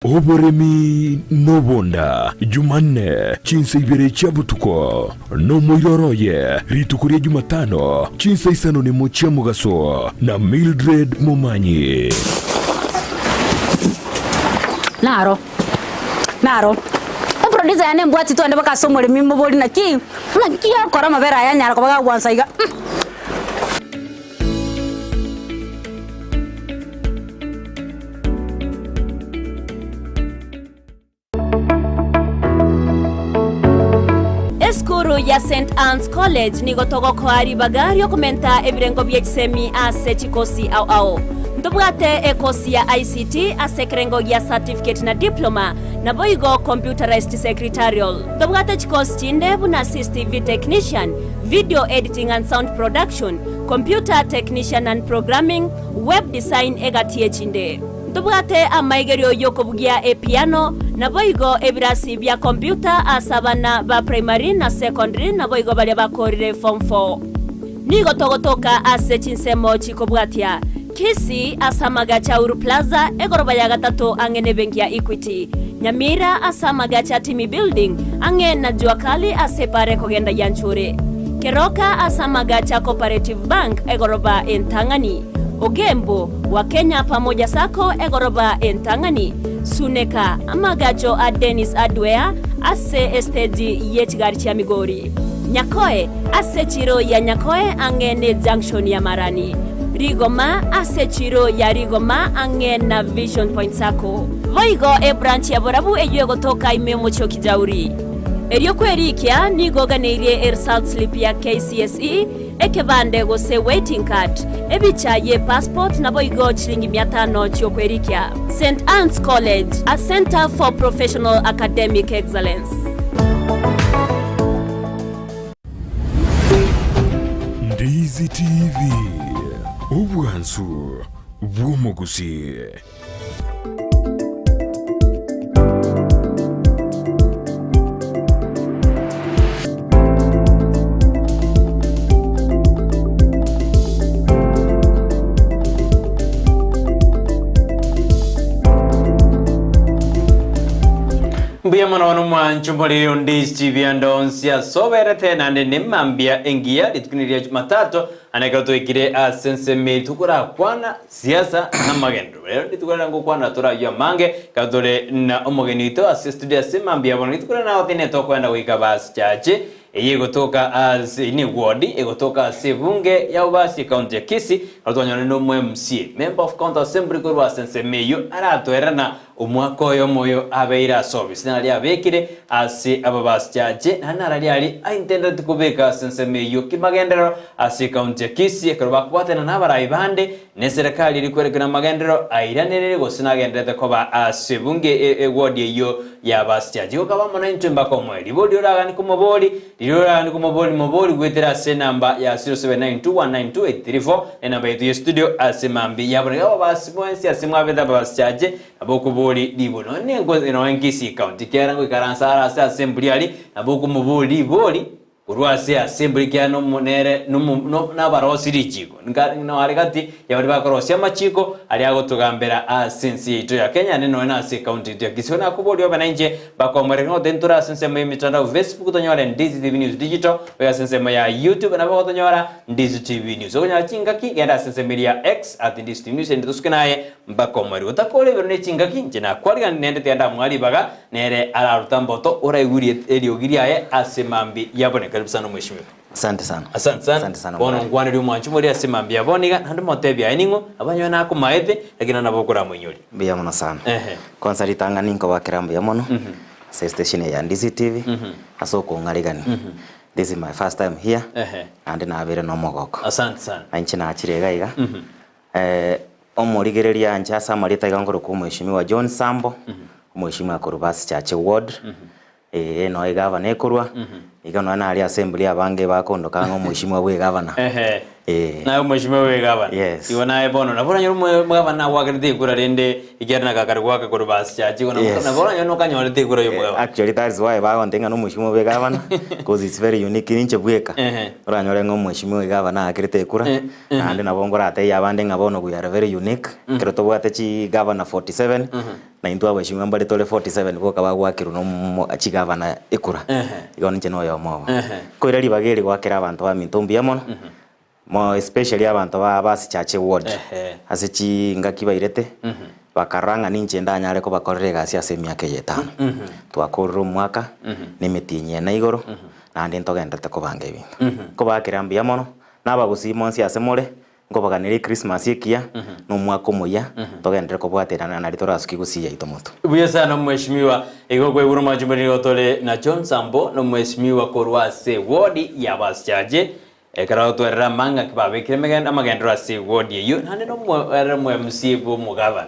Oboremi nobonda, Jumanne, chinsa ibere chia botuko, nomoiroro oye, rituko ria Jumatano, chinsa isano nemo chia mogaso, na Mildred Momanyi. Naro, naro, eproducer yane embwati twende mpaka ase omoremi mobori naki, naki okora amabere aya anyara koba gagwansa iga mm. Esukuru ya St Anne's College nigo togokoa ribaga riokomenta ebirengo bie chisemi ase chikosi ao ao. Ntobwate ekosi ya ICT ase ekerengo gia Certificate na Diploma, naboigo Computerized Secretarial. Ntobwate chikosi chinde buna CCTV Technician, Video Editing and Sound Production, Computer Technician and Programming, Web Design egati echinde. Ntobwate amaigerio y'okobugia epiano, naboigo ebirasi bia computer ase abana ba primary na secondary naboigo baria bakorire form four. Nigo togotoka ase chinsemo chikobwatia, Kisii ase amagacho a Uhuru Plaza, egoroba ya gatato ang'e nebenki ya Equity, Nyamira ase amagacho a Timi Building, ang'e na Jua Kali ase epara ekogenda Gianchure, Keroka ase amagacho a Cooperative Bank, egoroba entang'ani, Ogembo, wa Kenya Pamoja Sacco, egoroba entang'ani, Suneka, amagacho a Dennis Hardware ase esteji ye chigari chia Migori, Nyakoe, ase echiro ya Nyakoe ang'e ne junction ya Marani, Rigoma, ase echiro ya Rigoma ang'e na Vision Point Sacco. Boigo ebranch ya Borabu eyio egotoka ime y'omochie o Kijauri. Erio kwerikia nigo oganeirie eresult slip ya KCSE, ekebande gose waiting card, ebicha ye passport naboigo chiringi mia tano chiokwerikia. St Anne's College, a centre for professional academic excellence. Ndizi TV, obwansu bw'omogusii. Mbuya mono bono mwancho morire onde chibi ande onsi ase oberete naende nemambia engiya rituko riria Jumatatu ande ekero twaikire ase ensemo eye tokorakwana Siasa na amagenderero. Rero rituko riria ngokwana toraywe amange, ekero tore na omogeni oito ase estudio ase mambia bono rituko riria nagotebia tokoenda goika Basi Church eye egotoka ase ne ward egotoka ase ebunge ya Bobasi ecounty ya Kisii, ekero twanyorire na omo MCA, Member of County Assembly korwa ase ensemo eyio aratoerana Omwaka oyomo oyo abeire ase obisi naria abekire ase ababasichache, naende nararia aria aintendereti kobeka ase ensemo eyio kimagenderero ase ekaunti ya Kisii ekero bakobwatana nabarai bande na eserekari eria kwerekana amagenderero airanerire gose nagendererete koba ase ebunge eward eyio yabasichache. Igo kaba amo naintwe mbaka omoe ribori oraganie komobori Riria oraganie komobori mobori goetera ase enamba ya 0792192834 enamba yaito ye studio ase mambia yabo nigo ababasi bonsi ase mwabete ababasichache Nabo okobori ribori nonya nengo nonya Kisii county kiagera ngoikaransa are ase assembly aria, nabo okomobori ribori korwa ase assembly ekiagera nomo nere nomo no nabarosi richiko nka nare gati ya baria bakorosia amachiko aria agotogambera ase ense yaito ya Kenya naende nonya na ase ecounty yaito ya Kisii. Bono nakoboria obe nainche bakomoreria ng'a gotebia ntore ase ensemo ya emitandao Facebook tonyore Ndizi TV News Digital, goika ase ensemo ya YouTube nabo ogotonyora Ndizi TV News. Okonyora chingaki genda ase ensemo eria ya X at Ndizi TV News erinde tosuke naye Mpaka omorero otakora ebiro ne chingaki, inche nakwariganie naende tiga ndamoa ribaga, nere araruta mboto oraigwe eriogi riaye ase mambia yabone. Karibu sana omweshimiwa. Asante sana. Asante sana. Asante sana Bono Omorari. nkwanerie omwanchi moria ase mambia bono iga, naende motebie aye ning'o, nabo onye nakomaete, lakini nabo okoramoinyorie. Mbuya mono sana. Ehe. Kwanza ritang'ani nkobakera mbuya mono ase estation eye ya Ndizi TV ase okong'arigania. This is my first time here Ehe. naende nabeire na omogoko. Asante sana. Na inche nachire iga iga. Omorigereria inche ase amarieta iga nkorokwa Omweshimiwa John Sambo, Omweshimiwa korwa Basi Church Ward, eeh noe egavana ekorwa, iga nonya naria assembly abange bakondoka ng'a omweshimiwa bwa egavana. Eh. Naye omweshimiwa bwe egavana. Yes. Igo naye bono nabo oranyore omo- omogavana nagoakerete ekura rende ekiagera naka kare goaka korwa basi chache igo nabo Yes. nabo oranyore nokanyorete ekura ya omogavana. Actually that is why bagontebia ng'a nomweshimiwa bwe egavana cause it's very unique ninche bweka Ehe. oranyore ng'a omweshimiwa egavana aakerete ekura Eh, ehe. naende nabo nkoratebie abande ng'a bono we are very unique ekero tobwate chigavana 47 na intwe abweshimiwa mbare tore 47 boka bagoakerwa na omo chigavana ekura Ehe. igo ninche na oyomo obo. Ehe. Nkoira ribaga eri goakera abanto baminto mbuya mono. Mo especially abanto ba basichache ward Ehe. ase chingaki bairete bakarora ng'a ninche ndanyare kobakorera egasi ase emiaka eye etano. Twakorire omwaka na emetienyi ene igoro naende ntogenderete kobanga ebinto. Nkobaakera mbuya mono na abagusii bonsi ase more nkobaganera echristmas ekiya na omwaka omoyia togenderere kobwaterana naria torasukie gusii yaito motwe. Buya sana omweshimiwa, igo kwaigure omwachumba nigo tore na John Sambo na omweshimiwa korwa ase ward ya Basichache. Ekero agotwerera amang'aki babekire emegendo amagenderero ase ewodi eyio, naende nomo ere omo-MC bw'omogabana.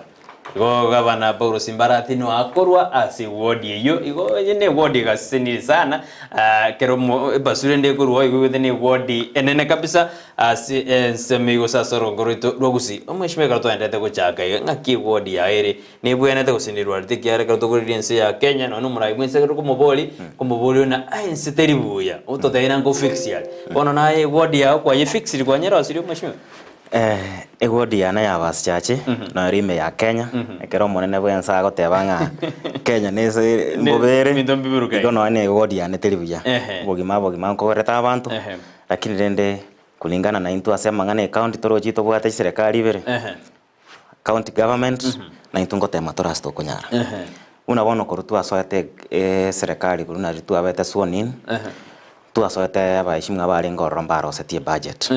Igo gabana Paulo Simbarati no akorwa ase ewodi eyio, igo eye ne ewodi egasesenire sana, ah, ekero omo ebasuri ende ekorwa igo igwete ne ewodi enene kabisa ase ensemo eyio gose ase orongo rwaito rwa Gusii. Omweshimiwa ekero twaenderete gochaka iga, ng'aki ewodi yaye ere Nebwenerete gose nerwarete ekiagera ekero tokoreria ense ya Kenya nonya nomorai bwense ekero tokomoboria, nkomoboria buna aye ense teri buya, ototebie nang'o fix are. Bono naye eward yago kwayefixiri kwanyerosirie omweshimiwa? Eward yane ya Basichache nero ime ya Kenya, ekero omonene bwense agoteba ng'a Kenya nese mbobe ere, Ebinto mbiburukaine. igo nonya na eward yane teri buya. Ehe. Obogima obogima nkogerete abanto, Ehe. lakini rende kulingana naintwe ase amang'ana ya ecounty torochi tobwate chiserekari ibere. Ehe. County government, na intwe ngotema tore ase tokonyara. Buna bono korwa twasoete eserekari korwa nari twabete sworn in, twasoete abaheshimiwa abarenge ororo mbarosetie ebudget,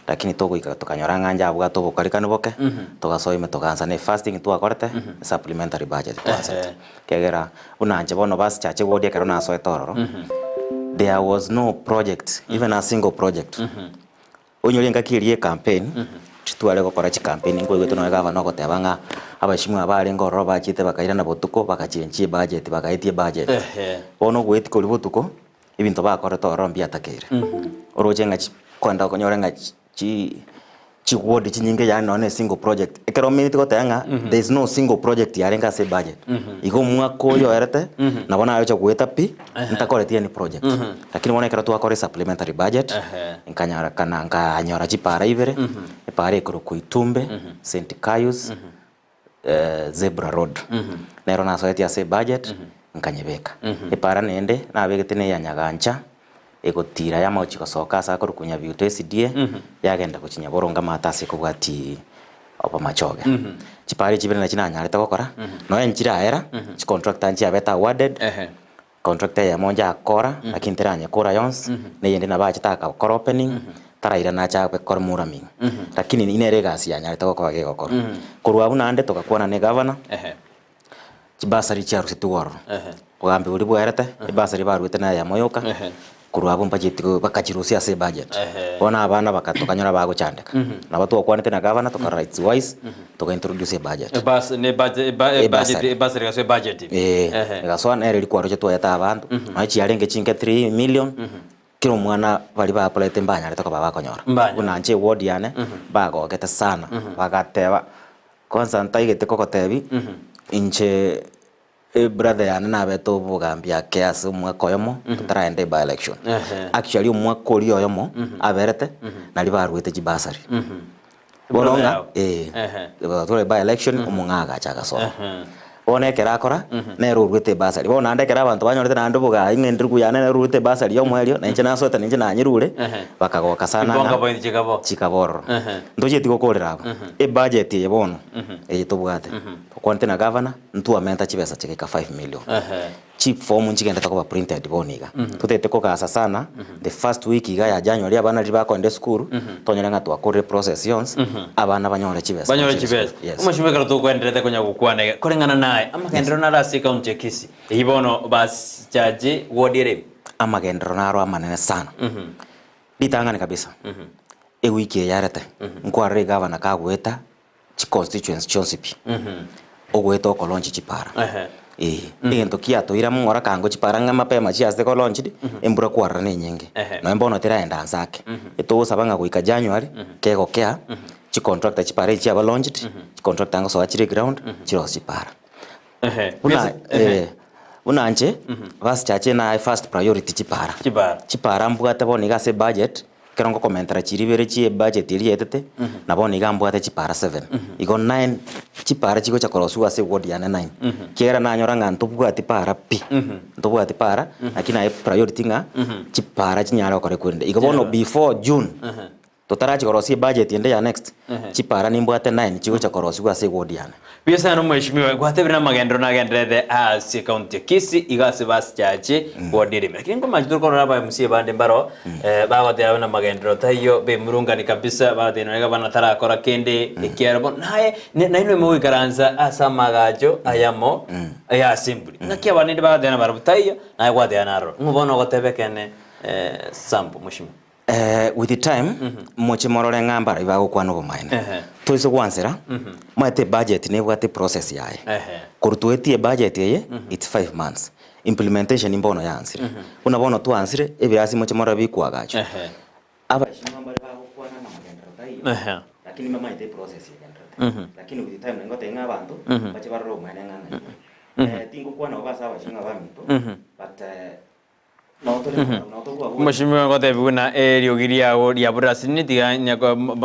lakini togoika tokanyora ng'a inche abwate obokarikani boke, togasoa ime togaansa na efirst thing twakorete, supplementary budget twaasete. Ekiagera buna inche bono basichache ward ekero nasoete ororo, there was no project, even a single project. Onyore engaki eria y'ecampaign, titware gokora chicampaign nkoigwete nonye gavana ogoteba ng'a abashimwa aba barenge ororo bachiete bakairana botuko bagachenchia ebudget bagaetia ebudget. Ehe. Bono ogoetia koria botuko, ebinto bakorete ororo mbiatakeire. Oroche ng'a chi kwenda okonyore ng'a chi chi chiward chinyinge yaani nonye na esingle project, ekero omineti goteba ng'a there is no single project yarenge ase ebudget, igo omwaka oyo oerete, nabo nagocha goeta pi. Ntakoreti any project, lakini bono ekero twakora esupplementary budget, nkanyora kana nkanyora chipara ibere, epara ekorokwa Itumbe, St Caius, Zebra Road. Nero nasoetie ase ebudget, nkanyebeka. Epara naende nabegete na eya Nyagancha, egotira yamagochi gosoka ase akorokwa Nyabiuto SDA, yagenda gochia Nyaboronge amato ase ekobwatia Obomachoge. Chipara echi ibere nachi nanyarete gokora, nonya nchiraera, chicontractor nchiabete awarded, contractor eyemo njakora, lakini teranyekora yonsi, na eyende nabo achete agakora opening, tarairana ache agakora murraming. Lakini nere egasi yanyarete gokoba gegokorwa. Korwa abwo naende togakwana na egavana, Chibasari chiarusetigwe ororo, obogambi boria bwerete, ebasari baruete na eyemo yoka, korwa abwo mbacheti bakachirusia ase ebudget. Bono abana baka tokanyora bagochandeka. Nabo twakwanete na gavana tokarora it's wise, toga introduce ebudget. Ebas- ne budget- eba- ebudget- Ebasari. ebasari egasoa ebudget. Eeh, Ehe. egasoa nere rikwaroche twaete abanto, nonya chiarenge chinke 3 million, kera omwana baria ba applyete mbanyarete koba bakonyora. Mbanyarete. Buna inche eward yane, bagogete sana, bagateba. Kwanza ntaigete kogotebi, inche ebrother yane nabete obogambi ake ase omwaka oyomo totaraenda eby election. Actually omwaka oria oyomo aberete naria baruete chibasari. Bono Brother ng'a yao? eh, Ehe. batware by election omong'aa agacha agasoa. Bono ekero akora, nere oruete ebasari. Bono naende ekero abanto banyorete naende obogayi ng'a endugu yane nere oruete ebasari ya omoerio, na inche nasoete na inche nanyerure, bakagoka sana ng'a Chibonga point chikaba. chikaba ororo. Ntochieti gokorera abwo, ebudget eye bono, eye tobwate, tokwanete na gavana, ntwamenta chibesa chigaika 5 million. Chi form nchigendete koba printed bono iga. Totagete kogasa sana, the first week iga ya January abana riria bakoenda esukuru, tonyore ng'a twakorire process yonsi, abana banyore chibesa Banyore gochia chibesa. esukuru. Yes. Omosubui ekero tokwenderete konya gokwana iga, koreng'ana naye, amagenderero naro ase ecounty ya Kisii, eyio bono bas charge ward ere ime. Amagenderero naro amanene sana. Ritang'ani kabisa, ewiki eye yarete, nkwarora egavana kagoeta chiconstituency chionsi pi, ogoeta okolaunch chipara. Ehe. Eeh, egento kiatoire amo ng'ora kango chipara ng'a mapema chiase ko launched, embura kwarora na enyinge. Ehe. Nonya bono teraenda nse ake. Etogosaba ng'a goika January, kegokea, chicontractor chipara echi chiaba launched, chicontractor ngosoa chire eground, chirosie chipara. Ehe. Buna Ehe. eh, buna inche, basi chache naye first priority chipara. Chipara. Chipara mbwate bono iga ase ebudget, ekero ngokomentera chiria ibere chia ebudget eria yaetete, na bono iga mbwate chipara seven. Igo nine, chipara chigocha korosiwa ase eward yane nine. Ekiagera nanyora ng'a ntobwati para pi, ntobwati para, lakini naye priority ng'a chipara chinyare gokora ekwende. Igo bono before June, Totarachia korosia ebudget ende ya next, chipara nimbwate nine chigocha korosigwa ase eward yane. Buya sana omweshimiwa, gwatebire namagenderero nagendererete ase ecounty ya Kisii iga ase basichache ward erime. Lakini nkomache tore korora aba MCA bande mbaro bagoteba buna magenderero taiyo bemurungani kabisa bagoteba nonya gavana tarakora kende ekiagera bono naye nainwe mogoikaransa ase amagacho ayamo ya assembly. Naki abande rende bagoteba nabarabwo taiyo naye gwateba naroro. Ng'o bono ogoteba ekeene Sambo mweshimiwa? With the time, moche morore ng'a mbaria bagokwana obomaene. Toise gwansera, omanyete ebudget nebwate eprocess yaye. Korwa toetie ebudget eye, it's five months. Implementation mbono yaansire. Buna bono twaansire, ebirasi moche morore bikoagachwa. Abashinwa mbare bagokwana ng'a magenderero taiyo, lakini mbamaete eprocess egendererete. Lakini with the time ningotebia ng'a abanto, mbache barore obomaene ng'a ng'ai bore. Tingokwana bobe ase abashinwa baminto, but. Omoshimiwa ngotebiwe buna eriogi riao riaborire asinini, tiga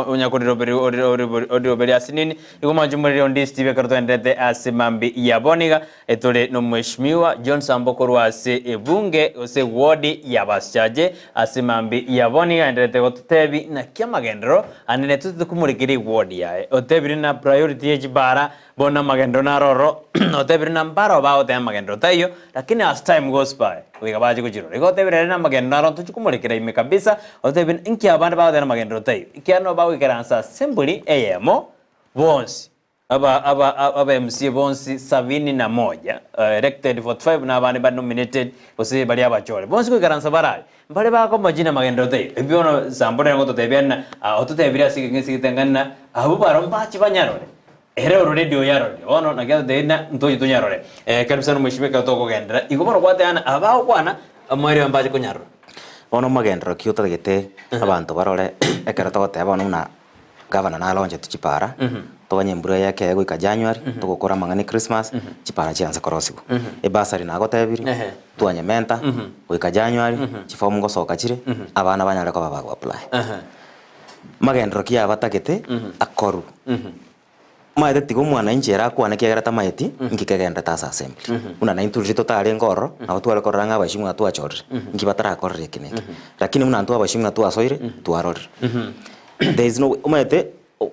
onya koriroberia asinini. Igo mwanche morere onde Steve ekero toenderete ase mambi ya bono iga, tore nomweshimiwa John Sambo korwa ase ebunge gose eward ya Basichache ase mambi ya bono iga aenderete gototebi naki amagenderero anene totete komorekeria eward yaye. Otebire na priority ye chibara Bono amagenderero naro ororo, otebire na mbarao bagoteba amagenderero taiyo, lakini as time goes by, goika bache gochirora. Igo otebire ere namagenderero naro ntochie komorekera ime kabisa, otebire inki abande bagoteba namagenderero taiyo, ekiagera nabo bagoikaransa assembly eyemo bonsi, aba aba aba MCA bonsi sabini na moja, elected 45 na abande bare nominated gose baria abachore, bonsi goikaransa bare aria, mbare bakomochia namagenderero taiyo. Ebio bono Sambo nere ngototebia ng'a ototebire ase egeka gete ng'a abwo barobwo mbache banyarore. Ere orore edio oyarorire. Bono naki atotebia ng'a ntoche tonyarore. Karibu sana omweshimiwa ekero tokogenderera. Igo bono gwateba ng'a aba bagokwana, omoerio mbache konyarora. Bono omogenderero ki otagete abanto barore ekero togoteba bono buna gavana naloncheti chipara, toganye embura eye ekee goika January, togokora amang'ana e Christmas, chipara chianse korosigwa. Ebursary nagotebirie, twanyementa, goika January, chiform ngosoka chire, abana banyare koba bago apply. Magenderero ki abatagete akorwe? Omanyete tiga omwananchi ere akwane ekiagera tamaeti inki kegenderete ase assembly. Buna naintwe riria totarenge ororo, nabo tware korora ng'a abashimwa twachorire, inki batarakorera eke na eke. Lakini buna intwe abashimwa twasoire, twarorire. There is no way, omanyete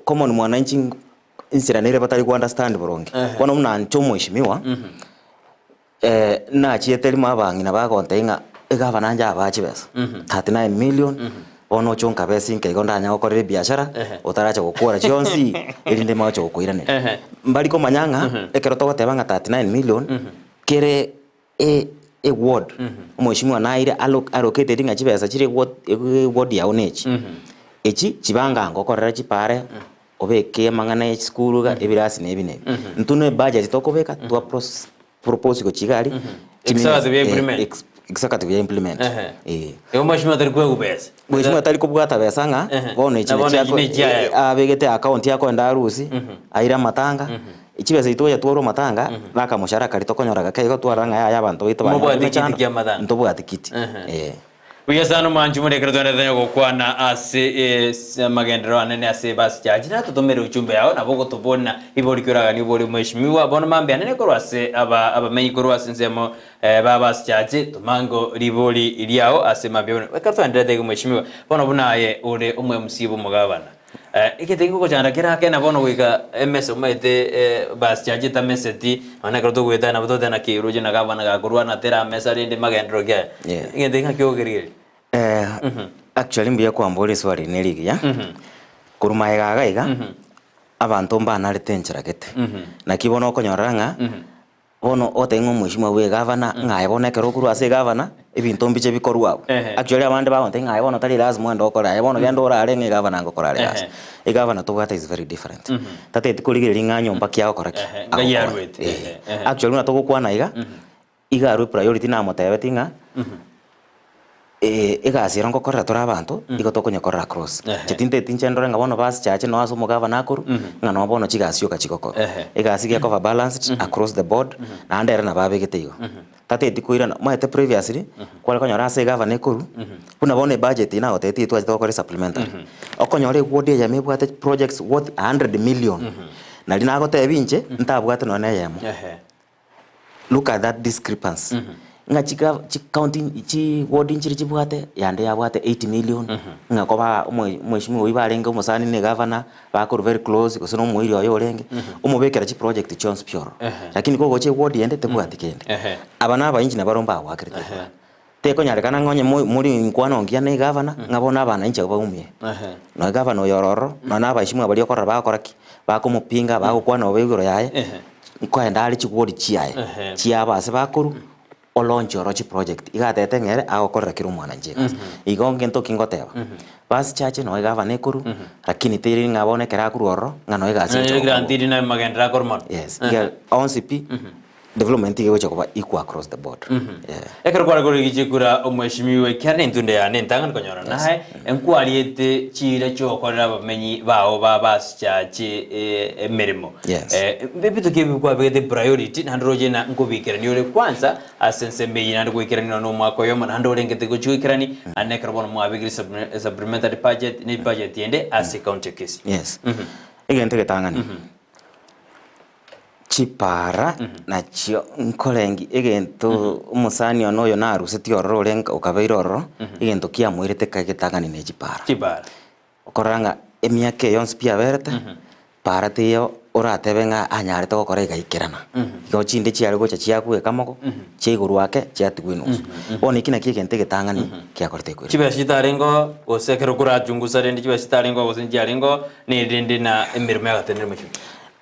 common mwananchi enchera nere batari go understand boronge. Bono buna inche omweshimiwa, Nachiete rimo abang'ina bagontebia ng'a egavana inche abaa chibesa 39 million, bono oche onkabesi inke igo ndanya gokorera ebiashara, otaracha gokora chionsi erinde magocha gokoiraneria. Mbari komanya ng'a ekero togoteba ng'a 39 million, kere e- eward, omweshimiwa naire alo- allocated ng'a chibesa chire eward eward yago na echi, echi chibangango gokorera chipare. Obeke amang'ana ya chisukuru iga, ebirasi na ebi na ebi. Intwe na ebudget tokobeka, twa pros propose gochia iga aria, Executive ya implement. executive ya implement, Ehe. eh. Igo mweshimiwa tari koegwa besa. Mweshimiwa tari kobwata besa ng'a Ehe. bono echi Na bono nachio echi nechiaye. abegete account akoenda harusi, aire amatanga, chibesa echi togocha twarwa amatanga, na akamoshahara karia tokonyora gake igo twarora ng'a yaya abanto baito banyora Mobwate kiti emechando, kia amatanga. ntobwati kiti, Ehe. eh. Buya sana omwanchi more ekero twenderete gokwana ase amagenderero anene ase ebasi chachi natotomere ujumbe yao nabo ogotoboria na ibori ki oraganie obori omweshimiwa bono mambia anene korwa ase aba abamenyi korwa ase ensemo ba basi chachi tomango ribori riao ase mambia bono ekero twenderete iga omweshimiwa bono buna aye ore omo MC bw'omogabana egento eke gogochanda kera akena bono goika emesa omanyete basi chachi etameseti Nonya ekero togoetana nabo togoteba naki roche na gavana gakorwana tera amesa rende magenderero ki aya. Yeah. Egento eke ng'aki okogerigeria? Eh, actually mbuya kwamboria eswali eri nere rigiya, korwa magega iga iga, abanto mbanarete enchera gete, naki bono okonyorora ng'a, bono ogoteba ng'a omweshimiwa bwa egavana, ng'a aye bono ekero okorwa ase egavana. Ebinto mbiche bikorwa abwo. Ehe. Actually abande bagontebia ng'a aye bono tari lazima ogende okore aye bono genda orare ng'a egavana ngokora are egasi. Ehe. Egavana tobwate is very different. Tateti korigereria ng'a nyomba ki agokora ki, Ehe, ng'ai agokora. arwete. Eh. Ehe, ehe. Actually buna togokwana iga, iga arwe priority namotebeti ng'a egasi ero ngokorera tore abanto, igo tokonyekorera across. Ehe. Inche tinteti inche ndore ng'a bono basi chache noo ase omogavana akorwa, ng'a noo bono chigasi chioka chigokorwa. Ehe. Egasi iga ekoba balanced across the board, naende ere nabo abegete igo. Tateti koirana, omanyete previously, kware konyora ase egavana ekorwa, buna bono ebudget eye nagotebetie twachete gokora esupplementary, okonyora eward eyemo ebwate projects worth a hundred million, nari nagotebia inche, ntabwate nonye na eyemo. Ehe. Look at that discrepancy, ng'a chiga chicounty chiward nchire chibwate, yande yabwate 80 million, ng'a koba omo omweshimiwa oywo barenge omosani na egavana, bakorwa very close gose na omoiri oye orenge, omobekera chiproject chionsi pi ororo. Lakini kogocha eward ende tebwati kende. Aba na abainchi nabarobwo mbagoakerete ekura. Tekonyarekana ng'a onye mo mori nkwana ongiya na egavana, ng'a bono abananchi abwo baumie. Nonya egavana oyo ore ororo, nonya na abaeshimiwa baria okorora bagokora ki? Bakomopinga, bagokwana bobe igoro yaye, nkoenda are chiward chiaye, chiabo ase bakorwa, olonche oro chiproject. Iga atebete ng'a ere agokorera kera omwananchi egasi. Igo ngento ki ngoteba, basichache nonya egavana ekorwa, lakini teri ng'a bono ekero akorwa ororo, ng'a nonya egasi egocha Nonye gokorwa. grantee naye magenderero akorwa mono. Yes, iga onsi pi, development iga egocha koba equal across the board. Yeah. Ekero kware korigia chikura omweshimiwa ekiagera nentunda yane entang'ani konyora naye nkwariete chiira chiogokorera abamenyi bao ba basichache emeremo. Yes. Ebinto ki ebi kwabegete priority naende oroche ng'a nkobikerania ore kwanza ase ensemo eyio naende goikerania nonya na omwaka oyomo naende orengete gochia goikerania naende ekero bono mwabekire supplementary budget ne budget ende ase ecounty ya Kisii. Yes. Egento egetang'ani, Chipaara nachio nkorengi egento omosani one oyo narusetie ororo orenge okabeire ororo, egento kiamoirete egetang'ani ne chipaara. Chipaara. Okorora ng'a emiaka eye yonsi pi aberete, paara teiyo oratebe ng'a anyarete gokora egaikerana. Igo chinde chiare gocha chiakweka amako, chiaigorwa ake, chiatigwa enusu. Bono eki nakio egento egetang'ani kiakorete ekweri. Chibesa chitarengeo gose ekero korachungusa rende chibesa chitarengeo gose nchiarengeo, nerende na emeremo yagatenenire mochie.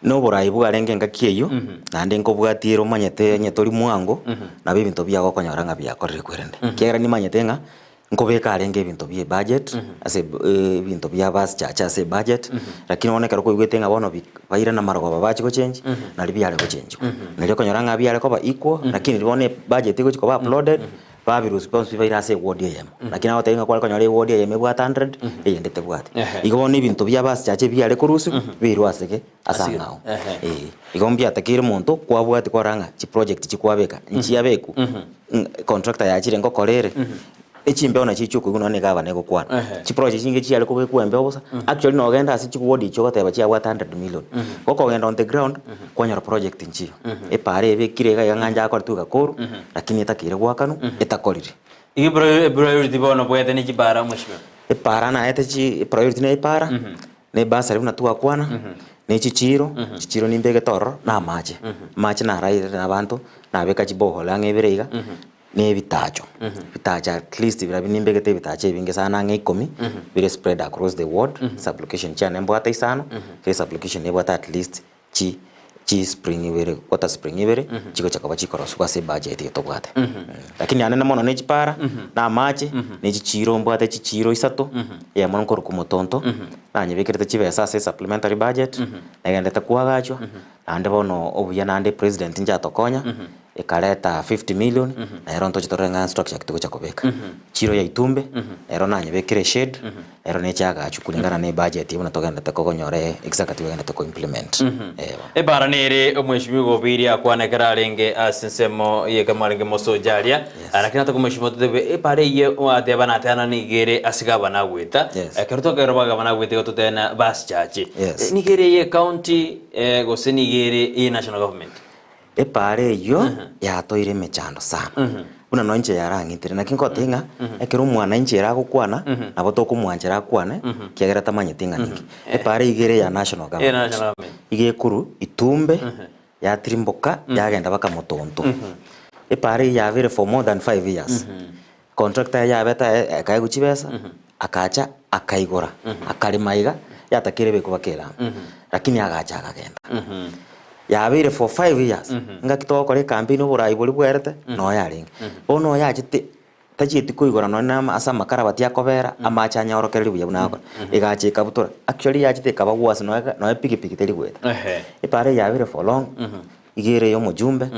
Noborai bwarenge engaki eyio, naende nkobwatie ere omanyete onye tori mwango, nabo ebinto biago okonyora ng'a biakorire kwerende. Ekiagera nimanyete ng'a nkobeka arenge ebinto bie ebudget, ase ebinto bia basichache ase ebudget, lakini bono ekero kwaigwete ng'a bono bi bairana amarogoba bachia gochengi, nario biare gochengiwa. Nario okonyora ng'a biare koba equal, lakini riria bono ebudget egochia koba uploaded, babirusia bonsi pi baire ase eward eyemo. Lakini agotebia ng'a kware konyora eward eyemo ebwate hundred, eyende tebwati. Ehe. Igo bono ebinto bia abasichache biare korusiwa, biirwe ase ki? Ase Ase- ang'ao. ehe. Eh, igo mbiatakeire omonto kwabwati kwarora ng'a chiproject chikwabeka, nchiabekwa, ng'a contractor yachire ngokora ere, echimbeo nachio chiokoigwa nonya na egavana egokwana. Ehe. Chiproject chinge chiare kobekwa embeo bosa, actually nogenda ase chiward echio ogoteba chiabwate hundred million, gokogenda on the ground, kwanyora project nchiyo. Epaara ebekire iga iga ng'a njakoretwe igakorwa, lakini etakeire goakanwa, etakorire. Iga epriority bono bwete ne chipaara mweshimiwa. Epaara naete chi epriority na epaara, na ebursary buna twakwana, na echichiiro, chichiiro nimbegete ororo, na amache. Amache narairire na abanto, nabeka chiborehole ang'e ibere iga, na ebitacho. Ebitacho at least birabi nimbegete ebitacho ebinge sana ang'e ikomi, bire spread across the ward, sublocation chiane mbwate isano, kera esublocation nebwate at least chi chi spring ibere, water spring ibere, chigocha koba chikorosiwa ase ebudget eye tobwate. Lakini anene mono ne chipara, na amache, ne chichiiro mbwate chichiiro isato, eyemo nkorokwa Motonto, nanyebekerete chibesa ase supplementary budget, negendete koagachwa, naende bono obuya naende president inche atokonya, ekareta 50 million, nero ntoche torore ng'a structure ki togocha kobeka. Chiro ya Itumbe, nero nanyebekire eshed, nero neche agachwe kulingana na ebudget buna togenderete kogonyora executive egenderete ko implement. Eh bono. Ebara nere omweshimiwa Obiria akwana ekero arenge ase ensemo y'ekemo arenge mosoja aria, Yes. lakini atoka omweshimiwa totebe ebara eyio ateba natena nigo ere ase gavana agweta, Yes. ekero tokero ba gavana agweta igo totena basichache. Yes. Nigo ere eye county gose nigo ere eye national government? Epaara eyio yatoeire emechando sana, buna nonya inche yarang'itire. Naki ngotebia ng'a ekero omwananchi ere agokwana, nabo tokomwanchera akwane, ekiagera tamanyeti ng'a ninki. Epaara eyio iga ere eya national Eye government. national government. Iga ekorwa Itumbe, yatirimboka, yagenda mpaka Motonto. Epaara eyio yabeire for more than five years. Contractor eye yabete aye akaegwa chibesa, akacha akaigora, akarema iga, yatakeire ebekwe mpaka elami, lakini agacha akagenda. Yabeire for five years, ngaki togokora ecampaign oborai boria bwerete, noyo arenge. Bono oyachete. Tachieti koigora nonye na ase amakarabati akobera, amache anyaorokereria buya buna agokora. Egacha ekabutora, actually yachete ekaba worse noe noe pikipiki teri goeta. Epaara eye yabeire for long, iga ere ya omojumbe,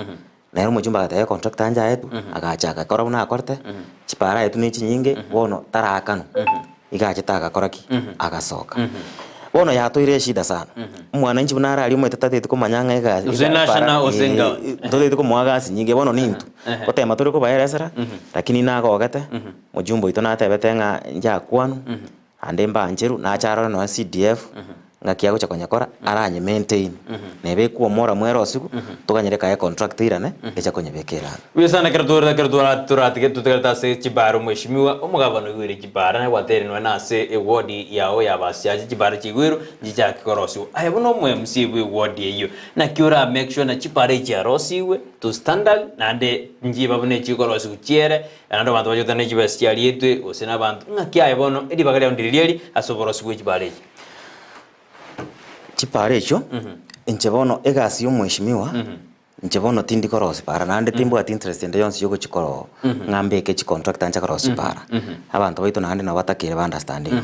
nere omojumbe agateba econtractor inche aetwe, agacha agakora buna akorete, chipaara aetwe ne chinyinge, bono taraakanwa, iga achete agakora ki? Agasoka. Bono yatoeire eshida sana, omwananchi buna araria omanyete tatagete komanya ng'a egasi Gose national gose engawa. ntotagete komoa gasi nyinge, bono nintwe. Gotema tore kobaeresera, lakini nagogete, mojumbe oito natebete ng'a inche akwanwe, naende mbancherwe, nache arore nonye CDF, ng'aki agocha konyekora, aranye maintain, neba ekwoma oramwere osigo, toganyere kaye econtract eirane, eche konyebeka erami. Buya sana ekero tore ekero twara toratige totegerete ase chibara omweshimiwa omogabana oigwere chibara naye gwateire nonya na ase eward yao ya basiache chibara chiaigwerwe nchichake korosiwa. Aye buna omo MCA bwe eward eyio naki ora make sure na chibara echi chiarosiwe to standard naende nchiba buna echikorosiwa chiere naende abanto bache goteba ne chibesa chiarietwe gose na abanto ng'aki aye bono eribaga riao ndiri riari ase oborosi bwe chibara echi. Chibara echio, inche bono egasi ya omweshimiwa, inche bono tindi korosia bara naende timbwati interest ende yonsi ya ogochia koro ng'a mbeke chicontractor nche korosia chibara. Abanto baito naende nabo batakeire ba understand igo.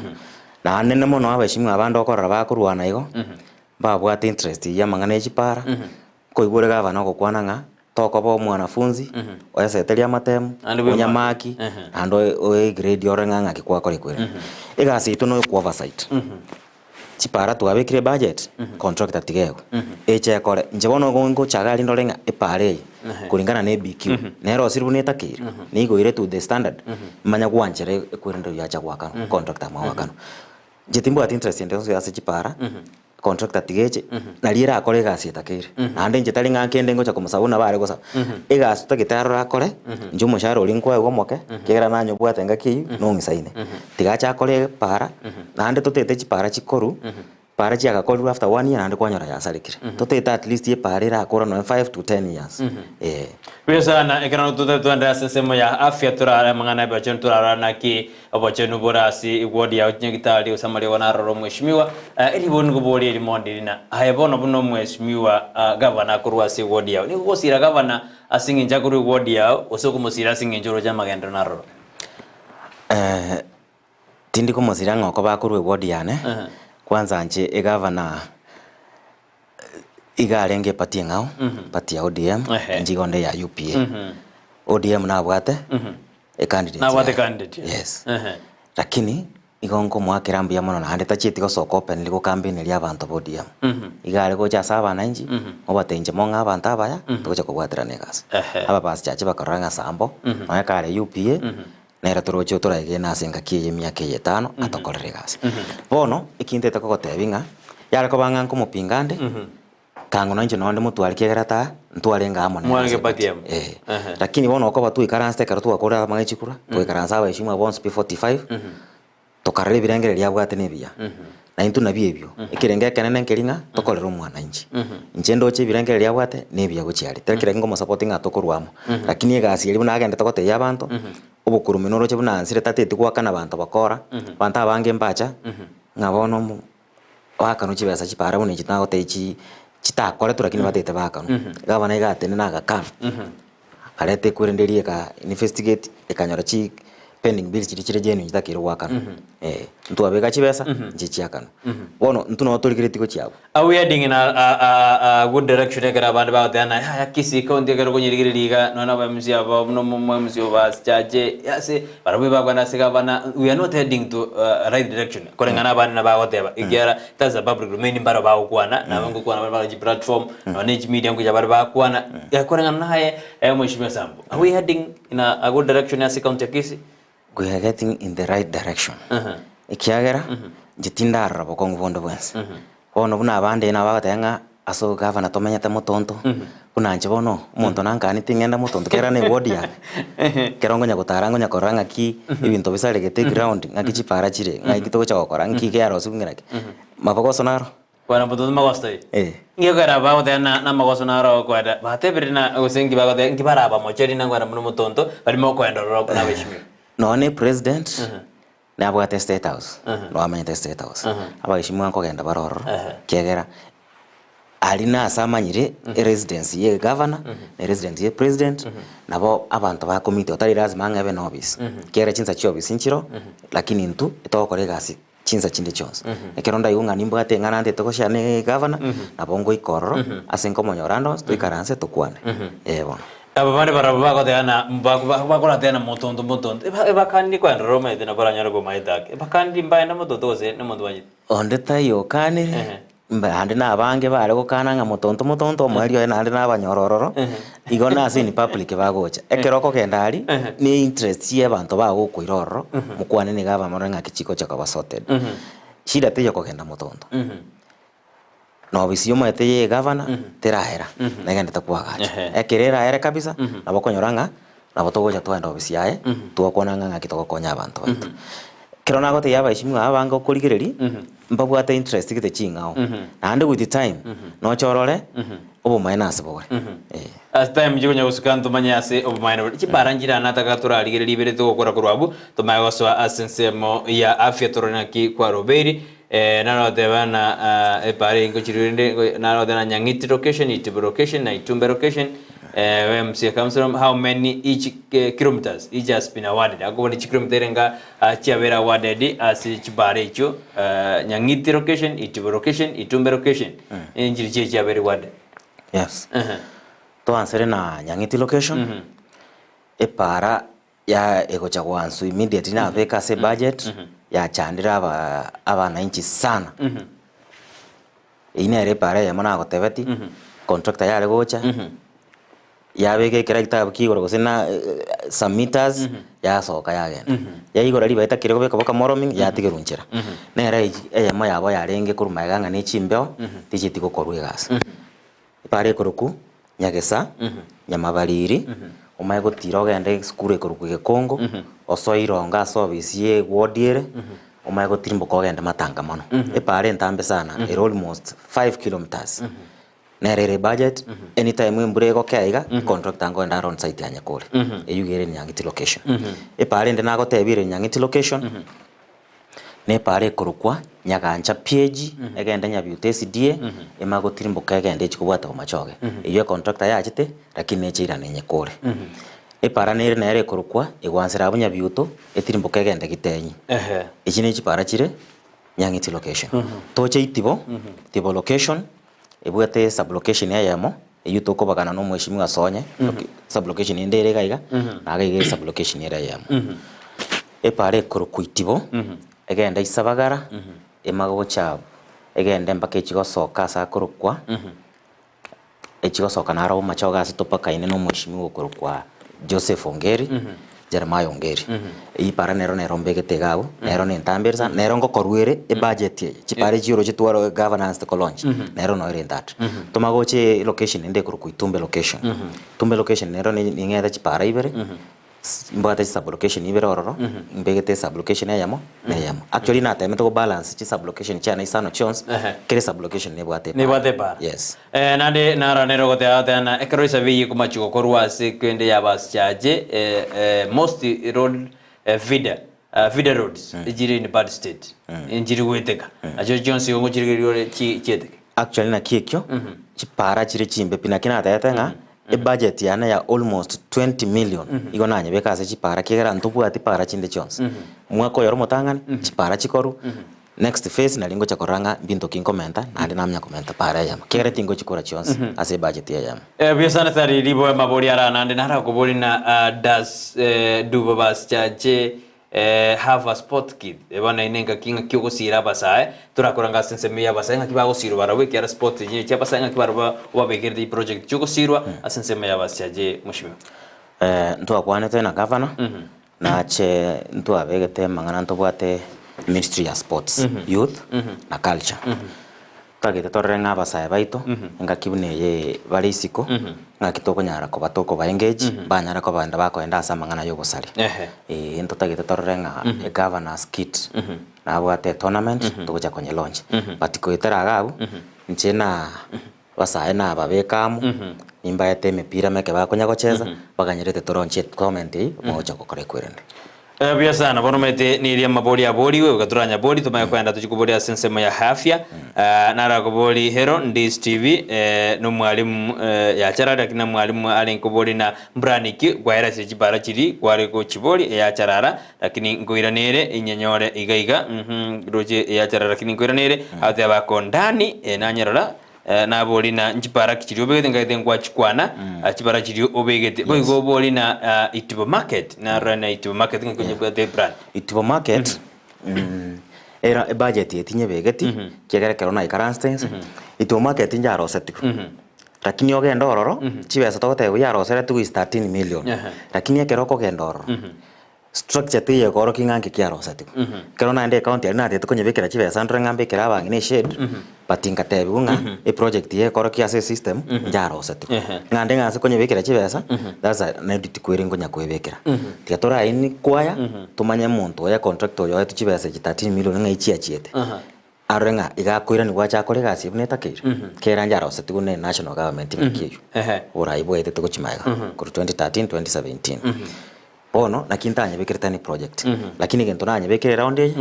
Naende ne mono abaheshimiwa abande okorora bakorwana igo, mbabwate interest ya amang'ana ya chibara, nkoigwa ore gavana ogokwana ng'a tokoba omwanafunzi, oeseterie amatemu, Naende bwe onyamaki, naende oe oe egrade ore ng'a ng'aki kwakora ekwere. Egasi yaito noyo kwa oversight. Chipara twabekire ebudget, contractor tiga egwe, eche ekore. Inche bono igo ngocha iga aria ndore ng'a epara eye, kulingana na EBQ, nere osiri buna etakeire, nigo ere to the standard, manya gwanchera ekwerende oyio acha goakanwa, contractor amanye goakanwa. Inche timbwati interest ende yonsi ase chipara, contractor tiga eche, naria erakore egasi etakeire. Naende inche tari ng'a kende ngocha komosaba buna bare gosaba, egasi totagete arore akore, inche omoshahara oria nkoegwa omoke, ekiagera nanyobwate engaki eywo, nong'isaine. Tiga ache akore epara, naende totete chipara chikoru, para chiagakorirwe after one year naende kwanyora yasarekire. Totete at least epara erakora nonye five to ten years, eh. Buya sana, ekero totari twaenderera ase ensemo ya afya torare amang'ana y'obochenu torarora naki obochenu bore ase eward yao chinyagitari gose amariogo naroro omweshimiwa eribo nigo bore erimo ndiri na aye bono buna omweshimiwa gavana akorwa ase eward yao nigo ogosira gavana ase eng'encho akorwa eward yao gose okomosira ase eng'encho oroche amagenderero naroro. Tindi komosira ng'a okoba akorwa eward yane, kwanza inche egavana iga arenge eparty eng'ao, party ya ODM, inche igo nde ya UPA. ODM nabwate ecandidate Nabwate yaye. candidate yaye. Yes. Lakini igo nkomoakera mbuya mono naende tachieti gosoka openly gokampeneria abanto ba ODM. Iga are gocha ase abananchi, obatebia inche mong'e abanto abaya, togocha kobwaterana egasi. Abapastor chache bakarora ng'a sambo, nonya kare UPA, Nere toroche toraegene ase engaki eye emiaka eye etano atokorere egasi. Bono ekintete kogotebia ng'a yare koba ng'a nkomopinga ande, kang'u nainche nonde motware kiagera ta ntwarenge amo nere Mwarenge ase party party. emo. Eh. Ehe. Lakini bono okoba twaikaransete ekero twakorire amang'ana chikura, twaikaransa abaheshimiwa bonsi pi 45, Tokarora ebirengererio abwate nebiya, na intwe nabio ebio. Ekerengo ekenene nkeri ng'a tokorere omwananchi. Inche ndoche ebirengererio abwate nebiya gochia aria. Tari kera nkomosapoti ng'a tokorwa amo, lakini egasi eria buna agendete gotebia abanto, obokurumi noroche buna ansire tateti goakana abanto bakora, abanto abange mbacha, ng'a bono omo baakanwa chibesa chipara buna echi nagotebia chi chitakoretwe lakini batagete baakanwa. Gavana iga atenena agakana. Akareta ekwerende eria eka investigate ekanyora chi pending bills chiria chire genuine chitakeire goakanwa. Eh, ntwabeka chibesa, nche chiakanwa. Bono intwe nabo torigeretie gochia abwo. Are we heading in a, a, a, a good direction ekero abande bagoteba na yaya Kisii county ekero okonyerigereria iga nonya aba MC aba buna omo MC obo ase chache ase barabwo ebakogenda ase gavana we are not heading to uh, right direction koreng'ana abande nabagoteba ekiagera that's a public domain mbaro bagokwana nabo ngokwana bare bare chiplatform nonya ne chimedia ngocha bare bakwana Koreng'ana naye Mheshimiwa Sambo, are we heading in a, a good direction ase county ya Kisii? We are getting in the right direction. Ekiagera, inche tindarora bokong'u bonde bwensi. Bono buna abande nabo bagoteba ng'a ase ogavana tomenyete motonto, buna inche bono, omonto nankani ting'enda motonto ekiagera na eward yane. Ekero nkonya gotara nkonya korora ng'aki ebinto bisaregete eground, ng'aki chipara chire, ng'aki togocha gokora, nki kiarosiwu ng'ina ki. Mabogoso naro. Bwana Mbutoto magoso taiyo. Eh. Nki ekero bagoteba na namagoso naro okoenda batebire na gose nki bagoteba nki barabamocherie na nkoenda buna omotonto barimo okoenda ororo buna abeshimiwa. Nonya ne president, nabwate state house, nonya amenyete state house, abaheshimiwa nkogenda bare ororo, ekiagera. Aria nase amanyire eresidence ya egavana, na eresidence ya epresident, nabo abanto bakomiti otari lazima ng'a ebe na office. Ekiagera chinsa chia office nchiroo, lakini intwe etogokora egasi chinsa chinde chionsi. Ekero ndaigwe ng'a nimbwate eng'ana ntete goshare na egavana, nabo ngoika ororo, ase nkomonyora ande onsi, toikaranse tokwane, eh bono. Aba bande barabwo bagoteana, bakorateana motonto motonto, ebakani kwenderera omanyete nabo baranyare komaete ake, ebakani mbaende motonto gose nomonto bwanchete. Onde taiyo okanire, Naende nabange bare gokana ng'a motonto motonto omoerio oye naende nabanyora ororo, igo nase in public bagocha. Ekero okogenda aria, ne interest ya abanto bagokoira ororo, mokwane nigo abamorore ng'aki chigocha koba sorted. Shida teiyo kogenda motonto. Na ofisi omanyete ya egavana, teraera, negenderete koagachwa. Ekero eraere kabisa, nabo okonyora ng'a nabo togocha twagenda ofisi yaye, twakwana ng'a ng'aki togokonya abanto baito. Ekero nagotebia abaeshimiwa aba abange okorigereria, mbabwate interest gete ching'ao, naende with time, noche orore obomaene ase bore, eh. As time chikonya gosuka ntomanye ase obomaene bore. Chibara nchire nataka torarigererie ibere togokora korwa abwo, tomanye gosoa ase ensemo ya afya torore naki kwarobeiri. Naro goteba na epara eye ngochirwe rende naro goteba na Nyang'iti location, Itibo location na Itumbe location. MCA councillor how many each kilometers each has been awarded. Akobori chikilometer erenga chiabeire awarded ase chibara echio Nyang'iti location, Itibo location, Itumbe location. Nchiri chie chiabeire awarded. Yes. Toansere na Nyang'iti location, epara ya egocha goanswa immediately nabeka ase ebudget yachandire aba abananchi sana. Eyio nere epara eyemo nagotebeti, contractor yare gocha, yabeka ekeragita abwo kia igoro gose na some meters, yasoka yagenda. Yaigora ribaga etakire kobeka boka moromi, yatigerwa nchera. Nere echi eyemo yabo yarenge korwa magega ng'a ne chimbeo, tichieti gokorwa egasi. Epara ekorokwa Nyagesa, Nyamabariri, omanye gotira ogende esukuru ekorokwa Gekongo, osoe irongo ase ofisi ye eward ere, omanye gotirimboka ogende Matanga mono. Epara entambe sana, ere almost five kilometres. Nere ere ebudget, anytime embura egokea iga, contractor nkogenda are on site anyekore. Eywo iga ere Nyang'iti location. Epara ende nagotebia ere Nyang'iti location. Nepara ekorokwa Nyagancha PAG, egende Nyabiuta SDA, emanye gotirimboka egende echi kobwata Bomachoge. Eyio econtractor yachete, lakini neche irane enyekore. Epara nere nere ekorokwa Egwansera abwo Nyabiuto, etirimboke egende Gitenyi. Echi ne chipara chire Nyang'iti location. Toche Itibo, Itibo location, ebwate sub-location eyemo, eyio tokobagana na omweshimiwa Sonye, sub-location ende ere iga iga, na iga iga sub-location ere eyemo. Epara ekorokwa Itibo, egende Isabagara, emage gocha abwo, egende mpaka echi gosoka ase akorokwa, echi gosoka naro Bomachoge ase topakaine na omweshimiwa okorokwa Joseph Ongeri, Jeremiah Ongeri. Eyio epara nero nero mbegete iga abwo, nero nentambe ere sana, nero ngokorwa ere ebudget eye, chipara echi oroche twaro governance tokolaunch, nero noyo ere intact. Tomanye gocha elocation ende ekorokwa Itumbe location. Itumbe location nero ning'ete chipara ibere. Mbwate chisublocation ibere ororo, mbegete esublocation eyemo na eyemo. Actually natemete gobalance chisublocation chiane isano chionsi, Ehe. kera esublocation nebwate epara. Nebwate epara. Yes. Eh, naende naro nere ogoteba goteba ng'a ekero esabe eye ekomachia gokorwa ase kende y'abasichache eh, eh, most road eh, feeder, ah, feeder roads echire in bad state, nchiri goeteka. Nachio chionsi igo ngochirigereria ore chi chieteke. Actually naki ekio, chipara chire chimbe pi, naki natebete ng'a Ebudget yane ya almost 20 million igo nanyebeka ase chipara ekiagera ntobwati para chinde chionsi. Omwaka oyo ore omotang'ani, chipara chikorwa, next phase nari ngocha korora ng'a mbinto ki nkomenta naende namanya komenta para eyemo ekiagera tingochikora chionsi ase ebudget eyemo. Buya sana tari riboe mabori ara naende narakobori na does do babasichache Have a sport kid. Bono eye nengaki ng'aki ogosiira abasae, torakoranga ase ensemo ya abasae ng'aki bagosiirwa barabwo ekiagera sport echi ne chia abasae ng'aki barabwo obabekerete chiproject chiogosiirwa ase ensemo ya abasiache mweshimiwa. Ntwakwanete na gavana, nache ntwabegete amang'ana ntobwate ministry ya sports, youth na culture. Totagete torore ng'a abasae baito engaki buna eye bare isiko, ng'aki tokonyara koba tokoba engage, mbanyare koba bakoenda ase amang'ana ya obosari. Eeh ntotagete torore ng'a egovernor's kit nabwate etournament togocha konye launch. But goetera iga abwo, inche na abasae nababeka amo, nimbaete emepira meke bakonya gochesa, baganyerete to launch etournament eywo, mogocha gokora ekwerende. Buya sana, bono omanyete niria amabori aborigwe, goika toranyabori, tomanye koenda tochie koboria ase ensemo ya afya. Narakobori hero Ndis TV, nomwalimu yacharari lakini na mwalimu arenge kobori na mbrani ki kwaera ase chibara chiri kware gochibori eyacharara lakini nkoiranere inyenyore iga iga roche eyacharara lakini nkoiranere agoteba akondani nanyerora Nabori na nchibara ki chiria obegete nkagete nkwachikwana, chibara chiria obegete. Boigo obori na Itibo Market, narora na Itibo Market ng'aki onyebwate ebrand. Itibo Market, era ebudget eye tinyebegeti, ekiagera ekero naikaransete inse, Itibo Market njarosetigwe, lakini ogende ororo, chibesa togotebiwa yaroseretigwe is 13 million, lakini ekero okogenda ororo, Structure teiyo ekorokia ng'a nki kiarosetigwe. Ekero naende ecounty aria natete konyebekera chibesa ndore ng'a mbekere abang'ina eshade, but nkatebiwa ng'a eproject eye ekorokia ase esystem njarosetigwe. Ng'a nde ng'a ase konyebekera chibesa, that's a naende tikweri nkonya koebekera. Tiga toraini kwaya, tomanye omonto oye contractor oyo oetwe chibesa echi 13 million ng'ai chiachiete. Arore ng'a iga akoiranigwa ache akore egasi buna etakeire, kera njarosetigwe ne national government ng'aki eywo, oborai bwaetete gochia magega korwa 2013, 2017. Bono naki ntanyebekerete any project, lakini egento nanyebekire eround eye,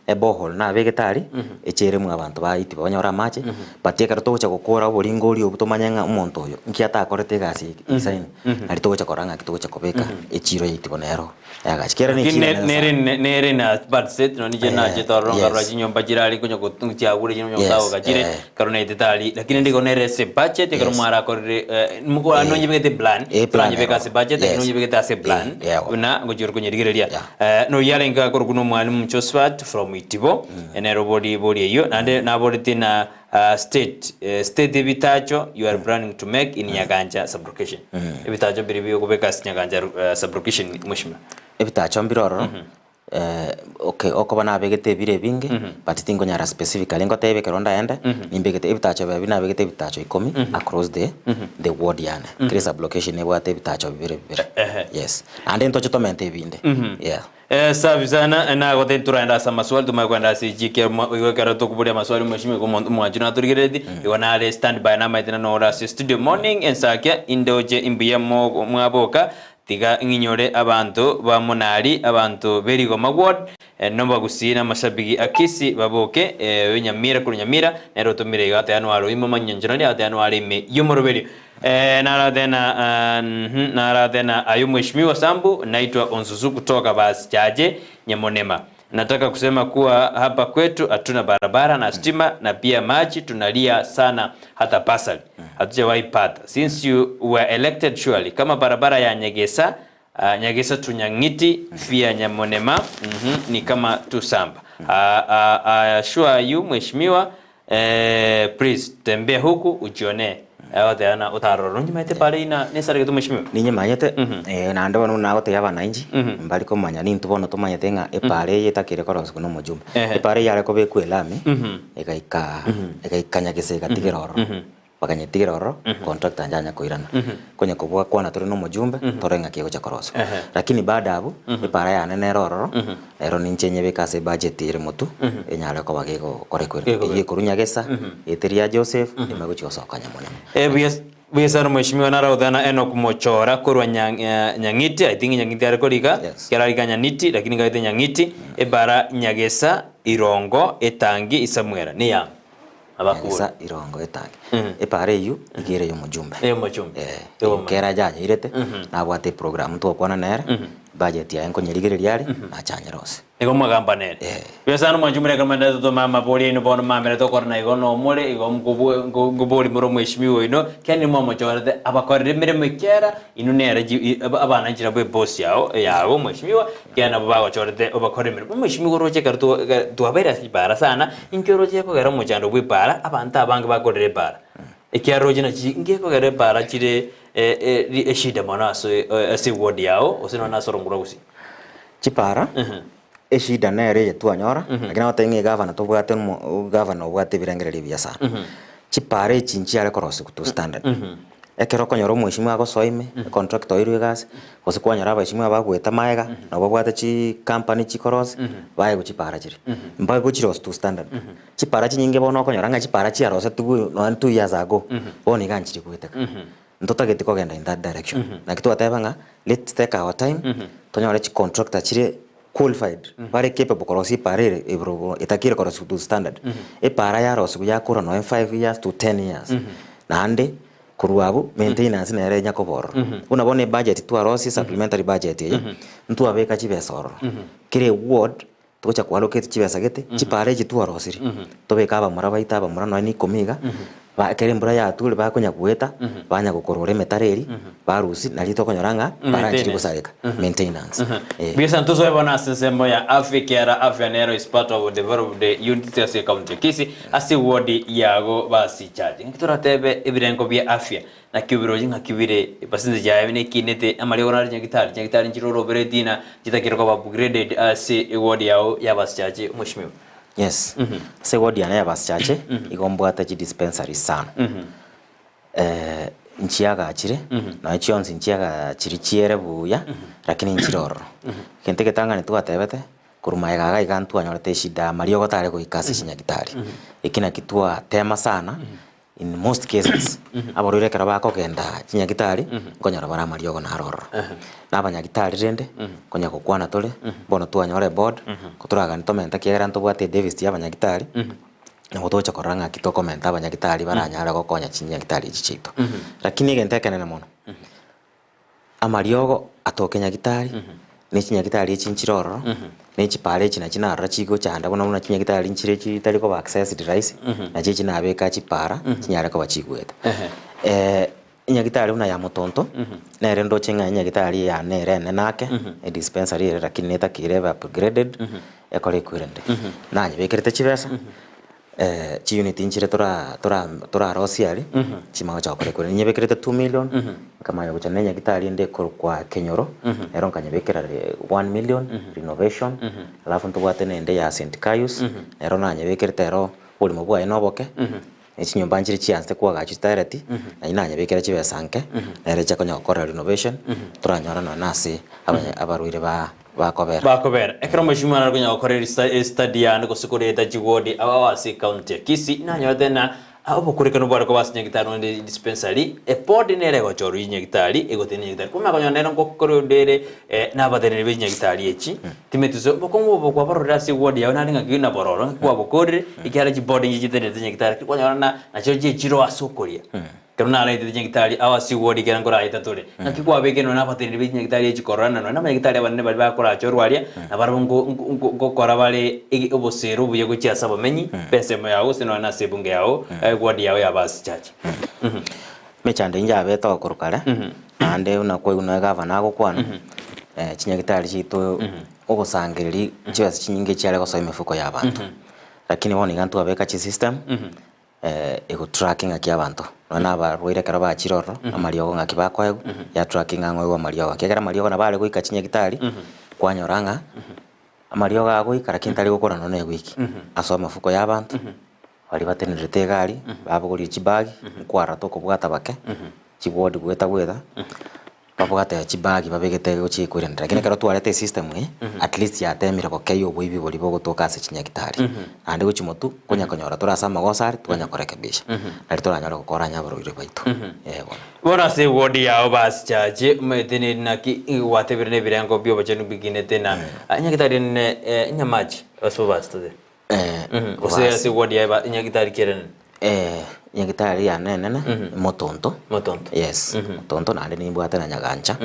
eborehole nabegete aria, eche eremwe abanto ba Itibo banyore amache, but ekero togocha gokora oboringo oria obwo tomanye ng'a omonto oyo nki atakorete egasi eye design, nari togocha korora ng'aki togocha kobeka echiro ya Itibo nero. Eagachi kera Lakini nechira ne- nere nere ne- nere na bad set nonye inche Eh, nachete ororo nkarora yes. chinyomba chirare konya got- chiagure chinyomba Yes, gotagoka chire eh. ekero naetete aria lakini nigo nere ase budget ekero Yes. mwarakorire eh, moko Eh. nonyebegete plan Eh, plan toranyebeke ero. ase budget lakini Yes. nonyebegete ase plan Eh, yeah. buna ngochia ore konyerigereria Yeah. Eh, noyio arenge akorokwa na omwalimu Josphat from Itibo nere obori bori eyio naende naboretie na State state ebitacho you are planning to make in Nyaganja sub-location. Ebitacho biria biokobeka ase Nyaganja sub-location mweshimiwa. Ebitacho mbire ororo, okay okoba nabegete ebire ebinge, but tinkonyara specifically ngotebie ekero ndaende, nimbegete ebitacho biaye nabegete ebitacho ikomi across the the ward yane. Kera esub-location ebwate ebitacho bibere bibere, yes. Naende ntoche tomente ebinde, yeah. Safi sana, nagotebi toraende ase amaswali tomanye kogenda ase echiki igo ekero tokoboria amaswali mweshimiwa igo omonto omwanchwa natorigereretie, igo nare stand by namaete nano ore ase studio morning ensakia indoche imbuya mo mwaboka tiga ng'inyore abanto ba monari abanto be rigoma ward nobagusii na amashabiki a kisii baboke nyamira korwa nyamira nere otomire iga ateba nware oime omanyoncho naria ateba nware ime y'omoroberio. Naratena naratena aye Mheshimiwa Sambu, naitwa Onsusu kutoka Basi Chache Nyamonema. Nataka kusema kuwa hapa kwetu hatuna barabara na stima na pia maji tunalia sana hata basari hatujawahi pata. Since you were elected surely kama barabara ya Nyegesa uh, Nyegesa to Nyang'iti via Nyamonema ni kama tu samba. I assure you Mheshimiwa Eh, please tembea huku ujionee. Oteana otarora nonyimaete pare ina nesaregete mweshimiwa. Ninyemanyete, eh, naende bono buna nagotebia abananchi, mbari komanya nintwe bono tomanyete ng'a epara eye etakeire korosiwa na omojumbe. Epara eye yare kobekwa elami, egaika egaika nyagese egatigera ororo. Bakanyetigera ororo, contractor inche anya koirana. Konya kobua kwana tore na omojumbe, torore ng'aki egocha korosiwa. Lakini baada abwo, epara yane nere ororo, Ero ninche nyebeke ase ebudget ere motwe, enyare koba gegokora ekweri. Gekobeka. Eyio ekorwa Nyagesa, eteria ya Joseph, ime gochia gosoka Nyamonema. Eh, buya buya sana mheshimiwa naragoteana Enock Mochora korwa Nya- eh, Nyang'iti, I think Nyang'iti are korika, Yes. kerarika Nyaniti, lakini ngaete Nyang'iti, ebara Nyagesa, Irongo, Etangi, Isamwera, neyang'o? Abakure. Nyagesa, Irongo, Etangi. Epara eyio iga ere y'omojumbe. Ey'omojumbe. Eh, Ey'omojumbe. ekero ajanyeirete, nabwate eprogram ntogokwana nere, budget yaye nkonyerigereria are, nachanyere ose. Igo mwagamba nere. Eh. Buya sana mwanchumire ekero mwendete totome amabori aino bono mamere tokorana igo nomore igo mkobue nko- nkobori more omweshimiwa oino kiani mwamochorete abakorere emeremo ekiara inwe nere ji i aba abananchi nabwo eboss yao yago omweshimiwa Ekiagera nabwo bagochorete obakore emeremo. Omweshimiwa oroche ekero twa twabeire ase chipara sana, inki oroche ekogera omochando bwa epara, abanto abange bakorera epara. Ekiagera roche nachi inki ekogera epara chire eshida mono ase ase eward yao gose nonya ase orongoro rwa gusii. Chipara, eshida nere eye twanyora, lakini nagotebia ng'a egavana tobwate omo gavana obwate ebirengererio ebiya sana. Chipara echi nchiare korosiwa to standard. Ekero okonyora omweshimiwa agosoa ime, econtractor oirwe egasi, gose kwanyora abaheshimiwa bagoeta magega, nabo babwate chicompany chikorosia, baegwa chipara chiria. Mbaegwe chirosi to standard. Chipara chinyinge bono okonyora ng'a chipara chiarosetigwe nonya 2 years ago, bono iga nchiri goeteka. Ntotageti kogenda in that direction. Naki twateba ng'a, let's take our time, tonyore chicontractor chire. qualified, bare capable korosia epara ere ebirogo etakeire korosiwa to standard. Epara yarosiwa yakora nonye 5 years to 10 years, naende korwa abwo maintenance nere enya koba ororo. Buna bono ebudget twarosie, supplementary budget eye, ntwabeka chibesa ororo, kera eward togocha ko allocate chibesa gete, chipara echi twarosirie, tobeke abamura baito abamura nonye na ikomi iga, ba ekero embura yature bakonya goeta, banya gokorora emetaro eria, barusia nario tokonyora ng'a baranchiri Maintenance. Gosareka, maintenance, eh. Bisa ntosoe bono ase ensemo ya afya ekiara afya nero is part of developed units ase ecounty ya Kisii ase eward yago basi charge. Ng'aki toratebe ebirengo bia afya nakio biroche ng'aki bire percentage yaye nekinete amariogo nare nyagitari nyagitari nchire orobere etina chitakire koba upgraded ase eward yago ya basi charge mweshimiwa. Yes, ase eward yane ya basi charge, igo mbwate chidispensary isano. Nchiagachire, nonya chionsi nchiagachiri chiere buya, lakini nchire ororo. Egento egetang'ani twatebete, korwa magega iga iga ntwanyorete eshida amariogo tare goika ase chinyagitari. Eki naki twatema sana, in most cases, abarwaire ekero bakogenda chinyagitari, nkonyora bare amariogo naro ororo. Na abanyagitari rende, nkonya gokwana tore, bono twanyora eboard, ko toragani tomente ekiagera ntobwate edeficit ya abanyagitari, nabo togocha korora ng'aki tokomenta abanyagitari baranyare gokonya chinyagitari echi chiaito. Lakini egento ekenene mono, amariogo atoke nyagitari, na echinyagitari echi nchire ororo, na echipara echi nachi narora chigochanda buna buna chinyagitari nchire chitari koba accessed rahisi, nachi echi nabeka chipara, chinyare koba chigwete. Enyagitari buna ya Motonto, nere ndoche ng'a enyagitari yane ere enene ake, edispensary ere lakini netakeire ebe upgraded, ekore equirende. Nanyebekerete chibesa, chiunit nchire tora tora torarosie aria, chimanye gocha gokora equirende. Nyebekerete 2 million, nkamanya gocha na enyagitari ende ekorokwa Kenyoro, ero nkanyebekera 1 million, renovation, alafu ntobwate na ende ya St Caius, nero nanyebekerete ero, oborimo bwaye na oboke, ne chinyomba nchire chianse koagachwa chitaereti, naende nanyebekera chibesa nke, nere eche konya gokora renovation, toranyora nonya na ase abanya abarwaire ba bakobera. Bakobera. Ekero omweshimiwa nare konya gokora estudy yane gose koreta chiwodi ao ase ecounty ya Kisii, nanyorete ng'a obokorekanu bware koba ase nyagitari nonye dispensary, eboard nere egochorwa ye nyagitari egotenia nyagitari. Kwamanya konyora nere ngokorwa ere na abateneneri be chinyagitari echi, timeti ase obokong'u obo kwabororire ase eward yao naende ng'aki na bororo ng'aki kwabokorire, ekiagera chiboard inche chitenenete nyagitari lakini kwanyora ng'a nachio chiechire ase okoria. Ekero naraetete nyagitari ao ase eward ekero nkoraeta tore, ng'aki kwabekire nonya na abateneneri be chinyagitari echi korora nonya na abanyagitari abanene baria bakoracha orwaria, nabarabwo nko nko nko nkokora bare ege obosera obuya gochia ase abamenyi b'ensemo yao gose nonya na ase ebunge yao, eward yao ya Basi Church. Emechando eyio yabete okorwa kare, naende buna kwaigwa nonya gavana agokwana, chinyagitari chiaito ogosangereria chibesa chinyinge chiare gosoa emefuko ya abanto. Lakini bono iga ntwabeka chisystem, egotrack ng'aki abanto, nonya na abarwaire ekero bachire ororo, amariogo ng'aki bakoegwa, yatrackinga ng'a oegwe amariogo. Ekiagera amariogo nabo are goika chinyagitari, kwanyora ng'a amariogo agoika lakini tari gokora nonya na ewiki, ase amafuko ya abanto. Baria batenerete egari, babogorie chibagi, nkwarora tokobwata bake, chiward goeta goeta, babwate chibagi babegete gochia equipment. Lakini ekero twareta esystem eye, at least yatemire gokeyia oboibi boria bogotoka ase chinyagitari. Naende gochia motwe, konya konyora tore ase amagoso aria, twanya korekebisha. Nario toranyore gokora onye abarwaire baito, eh bono. Bono ase eward yao basichache, omanyete neri naki gwatebire na ebirengo bia obochenu bikinete na nyagitari nene Nyamache ase obasitote. Gose ase eward yaye ba nyagitari ki ere nene? Nyagitari yane enene Motonto. Motonto. Yes, Motonto naende nimbwate na Nyagancha,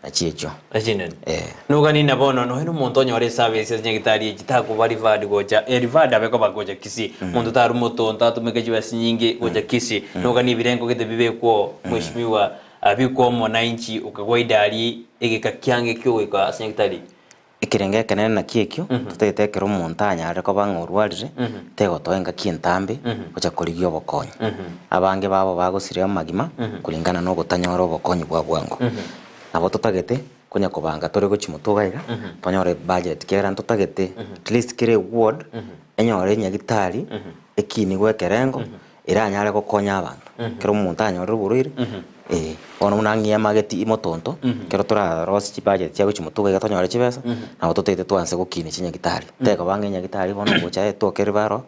nachio echio. Echinene. Eh. Noganina bono nonya na omonto onyore eservice ase nyagitari echi takoba referred gocha, referred abe koba gocha Kisii. Omonto tarwa Motonto atumeke chibesa chinyinge gocha Kisii. Noganie ebirengo gete bibekwe oo, mweshimiwa abikwe omonanchi okagwa idari egeka kiange kiogoika ase nyagitari. Ekerengo ekenene nakio ekio, totagete ekero omonto anyarire koba ng'a orwarire, tegotoa engaki entambe gocha korigia obokonyi. Abange babo bagosiria amagima kulingana na ogotanyora obokonyi bwa bwango. Nabo totagete konya kobanga tore gochia motwe iga iga, tonyore ebudget ekiagera ntotagete at least kera eward, enyore enyagitari ekinigwe ekerengo, eranyare gokonya abanto. Ekero omonto anyorire oborwaire, bono buna ng'iya amageti motonto, ekero torarosie chibudget chia gochia motwe iga tonyore chibesa, nabo totagete twanse gokinia chinyagitari. Tekoba ng'a enyagitari bono ogocha etoke ribaro,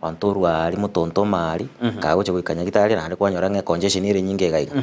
abanto orwa aria motonto ime aria, kagocha goika nyagitari naende kwanyora ng'a econgestion ere enyinge iga iga.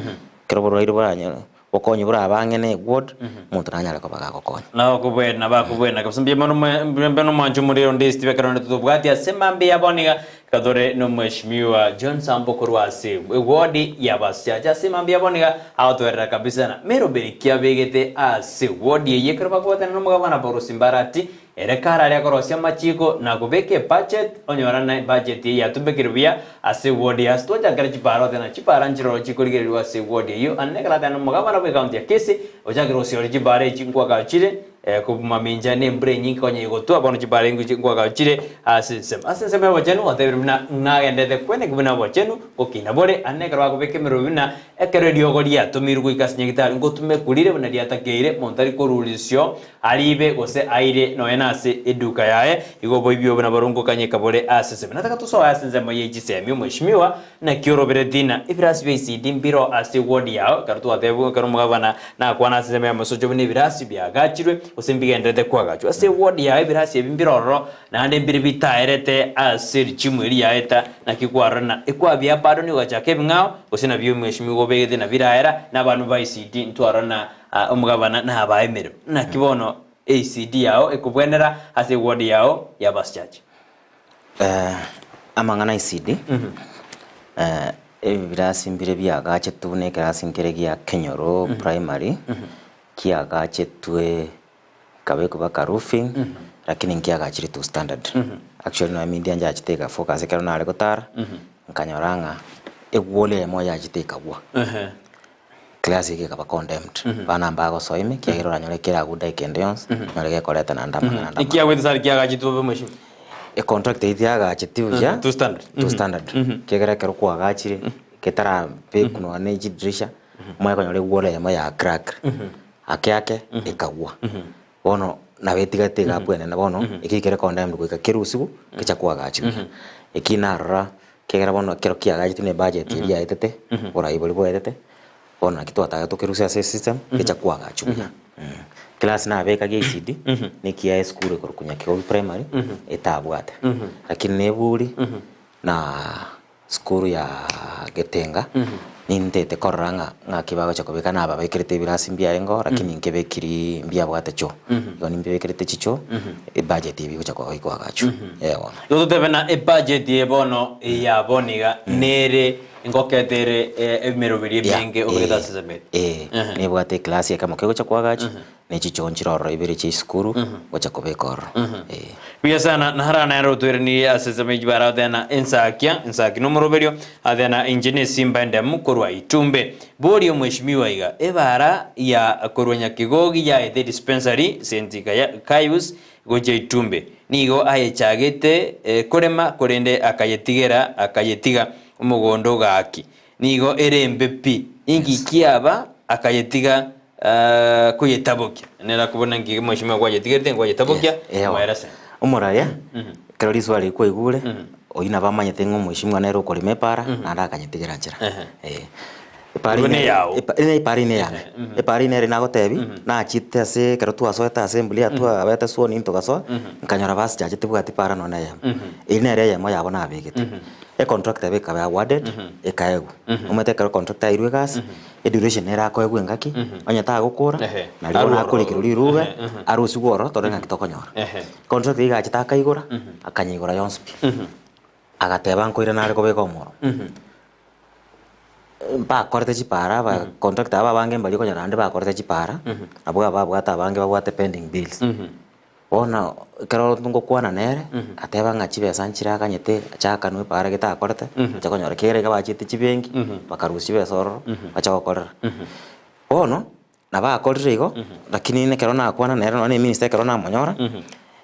Ekero oborwaire boranyore. Obokonyi borabe ang'e na eward, omonto nanyare koba gagokonya. Nabakobwena bakobwena kabisa mbuya mono mwe- mbuya mono mwanche omorero onde ase ekero onde totobwati ase mambia ya bono iga iga tore na omweshimiwa John Sambo korwa ase eward ya Basiacha ase mambia ya bono iga agotoerera kabisa na meroberi ki abegete ase eward eyio ekero bakobwatana na omogabana Paul Simbarati Ere karare akorosia amachiko na kobeka ebudget, onyora na ebudget eye yatumekire buya ase eward eye. Ase twachakera chipara oteba na chipara nchiroro chikorigererigwa ase eward eyio. Ande ekero ateba na omogabana bwe county ya Kisii ochakire gosiora chipara echi nkwagayo chire kobumamincha na embura enyinge konya egotwa bono chipara enguche nkwagayo chire ase ensemo. Ase ensemo ya obochenu otebire buna nagendete kweneki buna obochenu gokina bore ande ekero bakobeka emerobi buna ekero eriogo riatomirwe goika ase nyagitari ngotumekwa rire buna riatakeire monto tari korurisio Ariibe gose aire nonya nase eduka yaye, igo oboibi obo nabarobwo nkokanyeka bore ase ensemo. Nataka tosoe ase ensemo ye chisemi, omweshimiwa, naki orobereti na ebirasi bia ECD mbiro ase eward yao, ekero twatebigwe ekero omogabana nakwana ase ensemo ya mosocho buna ebirasi biagachirwe gose mbigendererete koagachwa. Ase eward yao ebirasi ebi mbire ororo naende mbire bitaerete ase richimu eri yaeta, naki kwarora na ekwabia bado nigo ogachaka ebing'ao gose nabio omweshimiwa obegete na biraera na abanwe ba ECD ntwarora na Omogabana nabae emeremo. Naki bono ECD yao ekobwenera ase eward yao ya Bus Church? Amang'ana ECD, ebirasi mbire biagachetwe buna ekerasi nkere gia Kenyoro Primary, kiagachetwe kikabekwa mpaka roofing, lakini nkiagachire to standard. Actually nonya media njachete ega focus ekero nare gotara, nkanyora ng'a ewall eyemo yachete ekagwa. Class eke ekaba condemned. Abana mbagosoa ime ekiagera oranyore keraguda ekende yonsi, onyore gekoreta naende amang'ana ande Ekiagwete amabe. sari kiagachetwe bobe mweshimiwa. Econtract eyio tiagacheti buya, To standard. to standard. Ekiagera ekero kwagachire, getarabekwa nonya ne chidirisha, omanye konyora ewall eyemo ya cracked, ake ake ekagwa. Bono nabo etigarete iga abwo enene bono, eki kere condemned goika kerusigwe, gecha koagachwa buya. Eki narora Ekiagera bono ekero kiagachetwe na ebudget eria yaetete, oborai boria bwaetete, bono naki twataka tokerusie ase esystem, gecha koagachwa buya. Class nabeka gia ECD, na ekiya esukuru ekorokwa Nyakegogi Primary, etabwate. Lakini na eburi, na sukuru ya Getenga, nintete korora ng'a ng'aki bagocha kobeka nababekerete ebirasi mbiarenge oo, lakini nkebekiri mbiabwate choo. Igo nimbibekerete chichoo, ebudget eye bigocha koba bikoagachwa. Ee bono. Igo totebe na ebudget eye bono ya bono iga nere engokete ere emeroberi emenge obegete ase esameti. Ee, nebwate eclass ekemo kegocha koagachwa, ne chichoo nchire ororo ibere chia esukuru, gocha kobeka ororo. Ee. Buya sana, nara nere otweranirie ase esameti bara goteba na ensakia, ensaki nomoroberio, agateba na inche nesimba endemu korwa itumbe. Boria omweshimiwa iga, ebara ya korwa Nyakegogi yaete edispensary, St. Caius, gochia itumbe. Nigo ayechagete korema, korende akayetigera akayetiga omogondo gaki. Nigo ere embe pi. Inki kiaba akayetiga koyetabokia? Nere akobona nki mweshimiwa kwayetigerete nkwayetabokia, omoere ase. Omoraia, ekero riswali eri kwaigure, oyio nabo amanyete ng'a omweshimiwa nere okorema epara, naende akanyetigera nchera. Epara Igo neyao. Epara neyane, epara nere nagotebi, nachete ase ekero twasoete assembly twabete sworn in togasoa, nkanyora basi chache tebwati para nonye na eyemo. Eyio nere eyemo yabo nabegete. Econtract ebe ekaba awarded, ekaegwa. Omanyete ekero contractor airwe egasi, eduration nere akoegwa engaki, onye tagokora, nario bono akorikirwa rirube, arusigwe ororo torore ng'aki tokonyora. Contractor iga achete akaigora, akanyeigora yonsi pi. Agateba nkoirana are kobeka omoro. Mbakorete chipara aba contractor aba abange mbaria okonyora naende bakorete chipara, abwo ababwate abange babwate pending bills. Bono ekero ngokwana nere, ateba ng'a chibesa nchire aganyete achakanwe epara gete akorete, acha konyora kera iga bachete chibenki, bakarusia chibesa ororo, bacha gokorera. Bono, nabo akorire igo, lakini nekero nakwana nere nonye na eminister ekero namonyora,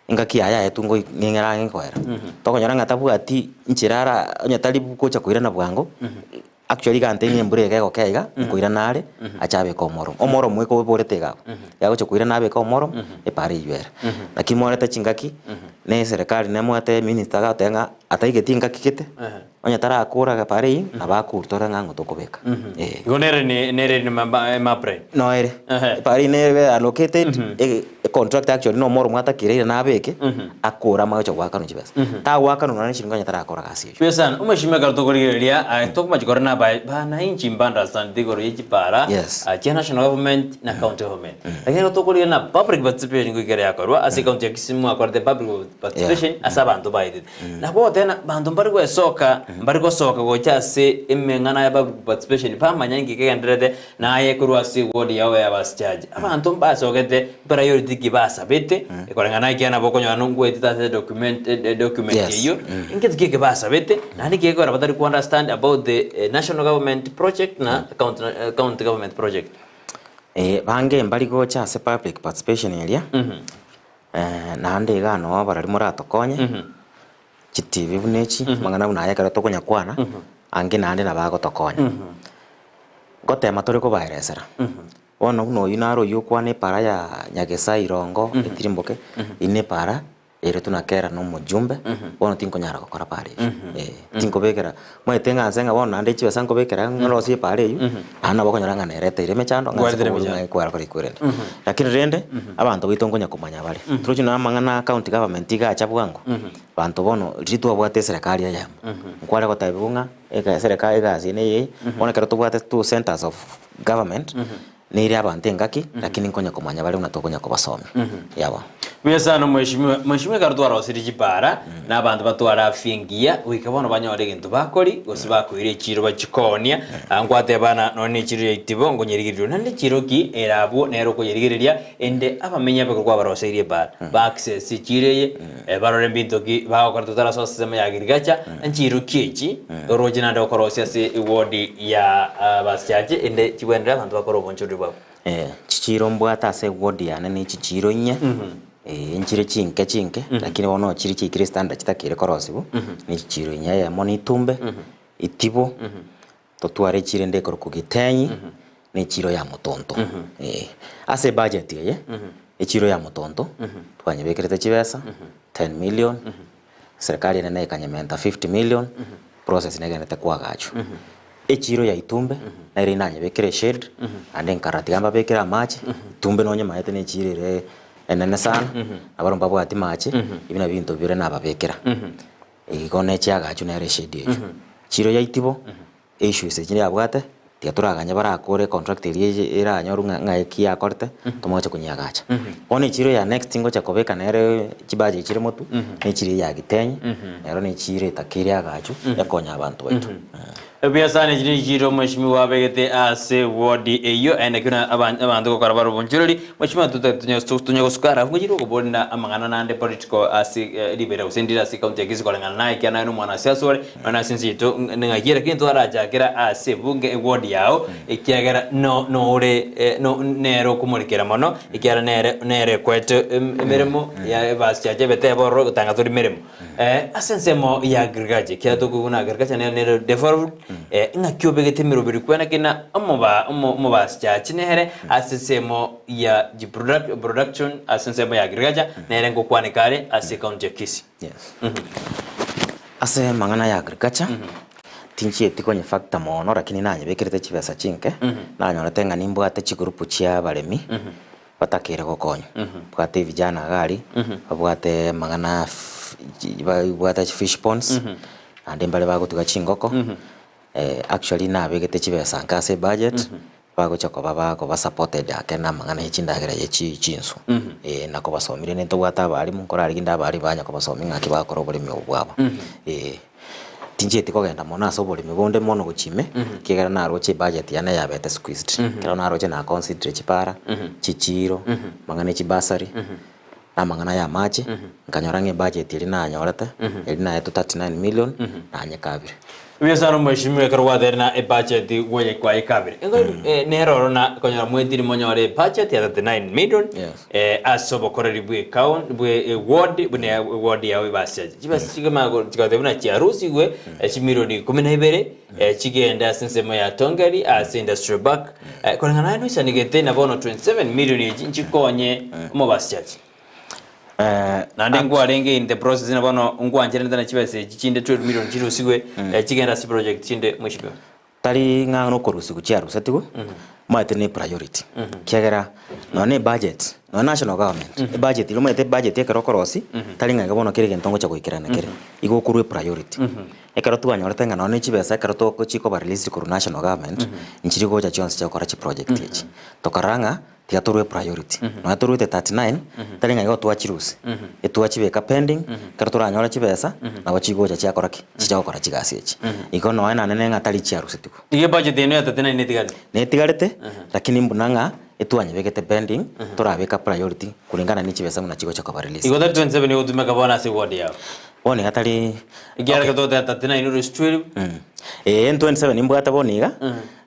engaki yaye yaetwe ngoi ng'eng'era ang'e nkoera. Tokonyora ng'a tabwati nchera ara onye tari gocha koirana bwango, actually iga antebia ng'a embura iga egokea iga, nkoirana are, ache abeke omoro. Omoro omweka oborete iga abwo, iga agocha koirana abeke omoro, epara eywo ere. Lakini morete chingaki, na eserekari nemoete eminister agoteba ng'a ataigeti engaki gete. Onye tarakora epara eyio, nabo akorwa tore ng'a ng'o tokobeka. Eh. Igo nere ne nere ne mapre. Noere. Ehe. Epara eyio nere allocated, e- e. Econtract actually na omoro mwatakire ere nabeke, akore amanye gocha goakanwa chibesa. Tagoakanwa nonya ne chiringi onye tarakora gasi eyio. Buya sana, omweshimiwa ekero tokorigereria aye tokomachi korora na abae bananchi mba understand igoro ye chipara Yes. chia national government na county government. Lakini ekero tokorigereria na public participation goika ere yakorwa ase ecounty ya Kisii mwakorete public participation ase abanto baetete. Nabo ogoteba ng'a banto mbari goesoka mbari gosoka gocha ase emeng'ana ya public participation bamanya inki kegendererete Naye korwa ase eward yao y'abasichache, abanto mbasogete priority ki basabete, koreng'ana ekiagera nabo okonyora nongwetete ase document document Yes. eyio, nkento ki eke basabete, naende ki gekogera batari ko understand about the national government project na county county government project. Bange mbari gocha ase public participation eria, naende igaa noo barari moratokonye, chitibi buna echi, amang'ana buna aya ekero tokonyakwana, ange naende nabo agotokonya. Ngotema tore kobaeresera, bono buna oyio naro oyio okwana epara ya Nyagesa Irongo etirimboke, eyio na epara ere tunakera na omojumbe, bono tinkonyara gokora para eyio eh, tinkobekera omanyete ng'a nse ng'a bono naende chibesa nkobekera ng'orosie epara eyio, naende nabo okonyora ng'a nereteire emechando ng'a nse Nkwaretire kobori emechando. ng'a ekwara kore ekwerende. Lakini rende, abanto baito nkonya komanya bare, torochi nonya amang'ana a county government iga acha bwango, banto bono riria twabwate eserekari eyemo, nkware gotebiwa ng'a ega eserekari egasi eye na eye, bono ekero tobwate two centers of government, nere abanto engaki, lakini nkonya komanya bare buna tokonya kobasomia, yabo. Buya sana mweshimiwa, mweshimiwa ekero twarosirie chipara, na abanto batware afya engiya, goika bono banyore egento bakori, gose bakoira echiro bachikoonia, Ah, nkwateba na nonye na echiro ya Itibo nkonyerigereria naende echiro ki ere abwo nere okonyerigereria, ende abamenyi abe kwabaroseirie epara, ba access echiro eye, barore mbinto ki bagokora totarasoa ase ensemo ya agriculture, nchiro ki echi oroche naende okorosia ase eward ya abasichache ende chigwenere abanto bakore obonchoreri bwabo. Chichiiro mbwate ase eward yane ne chichiiro inye, nchire chinke chinke, lakini bono chire chiikire standard chitakeire korosiwa, ne chichiiro inye, eyemo ni Itumbe, Itibo, totware echiro ende ekorokwa Gitenyi, na echiro ya Motonto. Ase ebudget eye, echiro ya Motonto, twanyebekerete chibesa, 10 million, serikali enene ekanyementa 50 million, process negenderete koagachwa. Echiro ya Itumbe, nere inanyebekere eshade, naende nkarora tiga mbabekere amache, Itumbe nonyemaete na echiro ere enene sana, nabarabwo mbabwati mache, ebi nabio ebinto bire nababekera. Igo ne chiagachwa nere eshade eyio. Chiro ya Itibo, issues echi yabwate, tiga toraganye barakore econtract eria eye eranyorwe ng'a ng'a eki yakorete, tomoche konyeagacha. Bono echiro ya next ngocha kobeka nere chibudget chire motwe, na echiro eye ya Gitenyi, nero na echiro etakeire agachwe, ekonya abanto baito. Buya sana echi nechiiro omweshimiwa abegete ase ward eyio aye nakio na abanto gokora bare obonchoreri mweshimiwa tonya gosuka alafu ngochire okoboria na amang'ana nande political ase ribera gose ndire ase county ya Kisii koreng'ana naye ekiagera naye nomwanasiasa ore nonya ase ense yaito ng'aki lakini twarachakera ase ebunge eward yao ekiagera no nore no nere okomorekera mono ekiagera nere nere ekoete emeremo ya ebasi chiacha ebete ororo gotanga tori meremo. Ase ensemo ya agriculture, ekiagera tokoigwa buna agriculture nere nere developed, ng'aki obegete emeroberi kwane kina omoba omo omobasichachi nere ase ensemo ya ji product production ase ensemo ya agriculture nere ngokwaneka are ase ecounty ya Kisii. Yes. Ase amang'ana ya agriculture, tinchieti konye factor mono lakini nanyebekerete chibesa chinke, nanyorete ng'a nimbwate chigroup chia abaremi. Batakeire gokonywa. Babwate vijana iga aria, babwate amang'ana babwate chifish ponds, naende mbare bagotuga chingoko, actually nabegete chibesa nka ase ebudget, bagocha koba bakoba supported ake na amang'ana ya chindagera ya chi chinsu. Eh, na kobasomia rende ntobwate abalimu, nkorarigia inde abalimu banya kobasomia ng'aki bagokora oboremi obo bwabo, eh. Tinchieti kogenda mono ase oboremi bonde mono gochia ime, ekiagera naroche ebudget yane yabete squeezed. Ekero naroche na consider chipara, chichiiro, amang'ana e chibursary, na amang'ana ya amache, nkanyora ng'a ebudget eria nanyorete, eria naetwe 39 million, nanyekabire. Mbuya sana omweshimiwa ekero gwateire na ebudget gwoye kwayekabire. Engo nere oro na konyora mwetiri monyore ebudget ya 39 million Yes. ase obokoreri bwe county bwe eward buna eward yao ebasiache. Chibesa chikemanya chigateba buna chiarusigwe chimilioni ikomi na ibere chigende ase ensemo ya Tongeri ase industrial park. Koreng'ana naye noisanegete na bono 27 million echi nchikonye omobasiache. Naende nkwarenge in the process na bono nkwancheranete na chibesa echi chinde 12 million chirusigwe chigende ase project chinde mweshimiwa. Tari ng'a nokorusigwa chiarusetigwe, omanyete ne priority, ekiagera nonya ne ebudget. Nonya national government, ebudget riria omanyete ebudget ekero okorosia, tari ng'a iga bono kera egento ngocha goikerana kere, igo okorwa epriority. Ekero twanyorete ng'a nonya ne chibesa ekero toko chikoba released korwa national government, nchiri gocha chionsi chia gokora chiproject echi. Tokarora ng'a tiga torwe epriority. Nonya torwete 39, tari ng'a igo twachirusia, etwachibeka pending, ekero toranyore chibesa, nabo chigocha chiakora ki? Chicha gokora chigasi echi. Igo nonya naende ng'a tari chiarusetigwe. Igo ebudget eno ya 39 netigarete? Netigarete, lakini mbuna ng'a etwanyebegete pending, torabeka priority kulingana ne chibesa buna chigocha koba released. Igo 37 egotumeka bono ase eward yao? Bono iga tari Ekiagera ekero togoteba 39 ore 12. Ee 27 nimbwate bono iga,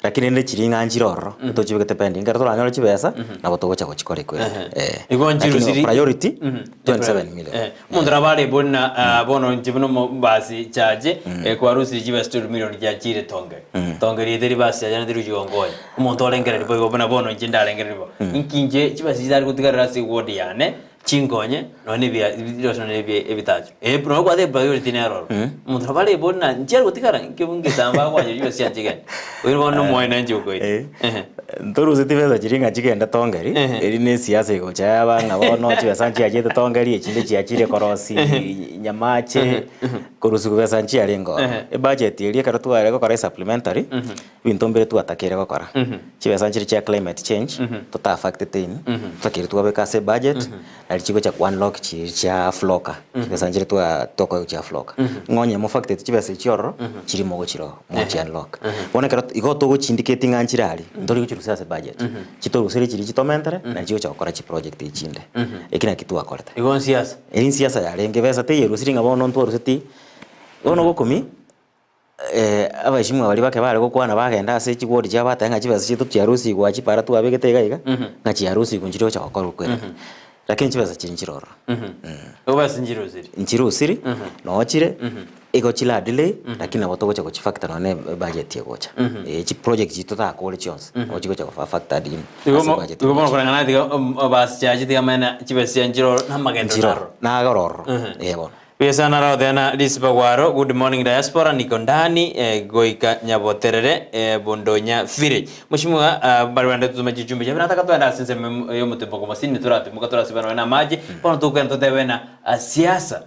lakini rende chiria ng'a nchire ororo, etochibegete pending, ekero toranyore chibesa, nabo togocha gochikora equipment. Eh. Igo Lakini nchirusiri priority, 27 million. Eh, omonto nabo arebe buna ah, bono inche buna omobasi chache, eh, kwarusirie chibesa 12 million chiachire Tongeri. Tongeri eye teri basi chache naende teri gochigonkonya. Omonto orengereria boigo buna bono inche ndarengereria bo, inki inche chibesa chitari gotigarera ase eward yane, chinkonye nonya na ebia birosio nonya na ebie ebitacho. Eh nonya obwate epriority nere ororo. Omonto nabo arebe buna nchiare gotigara inki ngesamba agwancha chibesa chiane chigende. Oyio bono nomoyo nainche okoira. Ehe. Ntoruseti besa chiria ng'a chigende tongeri, eri ne esiasa egocha yaba ng'a bono chibesa nchiachete tongeri, echinde chiachire korosia nyamache, korusia besa nchiarenge ororo. Ebudget eria ekero tware gokora esupplementary, Ebinto mbire twatakeire gokora, chibesa nchire chia climate change, tota affectete in, totakeire twabeka ase ebudget, nari chigocha ku unlock chiria chia floka, chibesa nchire twa tokoegwa chia floka. Ng'a onye mofacteti chibesa echio ororo, chiri mogochira mochi unlock. Bono ekero igo togochindicate ng'a nchire aria, ntori gochirusia ase ebudget, chitoruserie chiria chitomentere, nari chigocha gokora chiproject echinde. Eki naki twakorete. Igo nsiasa. Eri nsiasa yarenge, besa teyerusiri ng'a bono ntwaruseti, bono ogokumia. Abaheshimiwa baria bake bare gokwana bagenda ase chiward chiabo bateba ng'a chibesa chiaito chiarusigwe aa chipara twabegete iga iga, ng'a chiarusigwe nchiri gocha gokorwa kweri. Lakini chibesa chiria nchire ororo. Igo basi nchirusiri. Nchirusiri, noo chire, igo chira delay, lakini nabo togocha gochifactor nonye na ebudget egocha. Eh, chiproject chiria totakore chionsi, nabo chigocha goba factored in Igo ase mo- ebudget igo bono egocha. koreng'ana tiga basi chiache tiga amanyene chibesa chiaye nchire ororo na amagendo Nchire naro. ororo, nago ororo, eh bono. Biasana Rothena Lisipa Gwaro, good morning diaspora niko ndani eh, goika Nyaboterere eh, Bondonya village. Mheshimiwa ah, bari bande tutuma chichumbe chiabe nataka twende ase ensemo y'omotembo komosini toratimoka torasiba nonya na amache bono tokogenda totebe na ah, siasa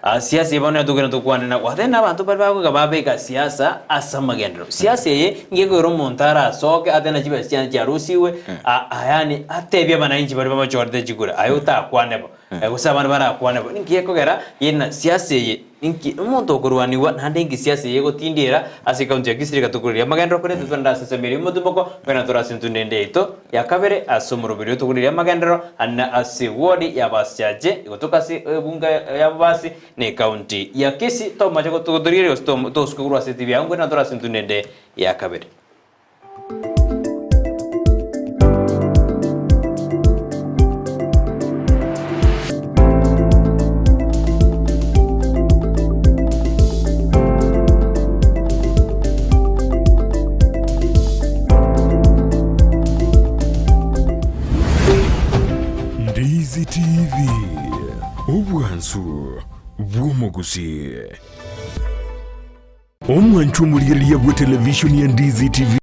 Ah, siasa eye bono tokogenda tokwane na gwathena abanto bari bagoika babeka siasa ase amagenderero. Siasa eye nigo ekoira omonto arasoke atebe na chibesa chiane chiarusigwe ah, ah, yaani atebie abananchi baria bamochorete chikura aye otakwane bo. Gose abande barakwane bo, Ninki gekogera yena siasa eye? Ninki omonto okorwanigwa naende inki siasa eye egotindiera ase ekaunti ya Kisii? Reka tokorerie amagenderero korende twende ase ensemo eria y'omotumboko, kwena tore ase entunda ende yaito ya kabere ase omoroberi oyo tokorerie amagenderero ane ase ewodi y'abasiache egotoka ase ebunge y'ababasi na ekaunti ya Kisii. Tomache gotorigereria gose tosuke korwa ase etibi yao nkwena tore ase entunda ende ya kabere. Ndizi TV, obwansu bw'omogusii. Omwanchwa omorigereria bw'etelevishoni ya Ndizi TV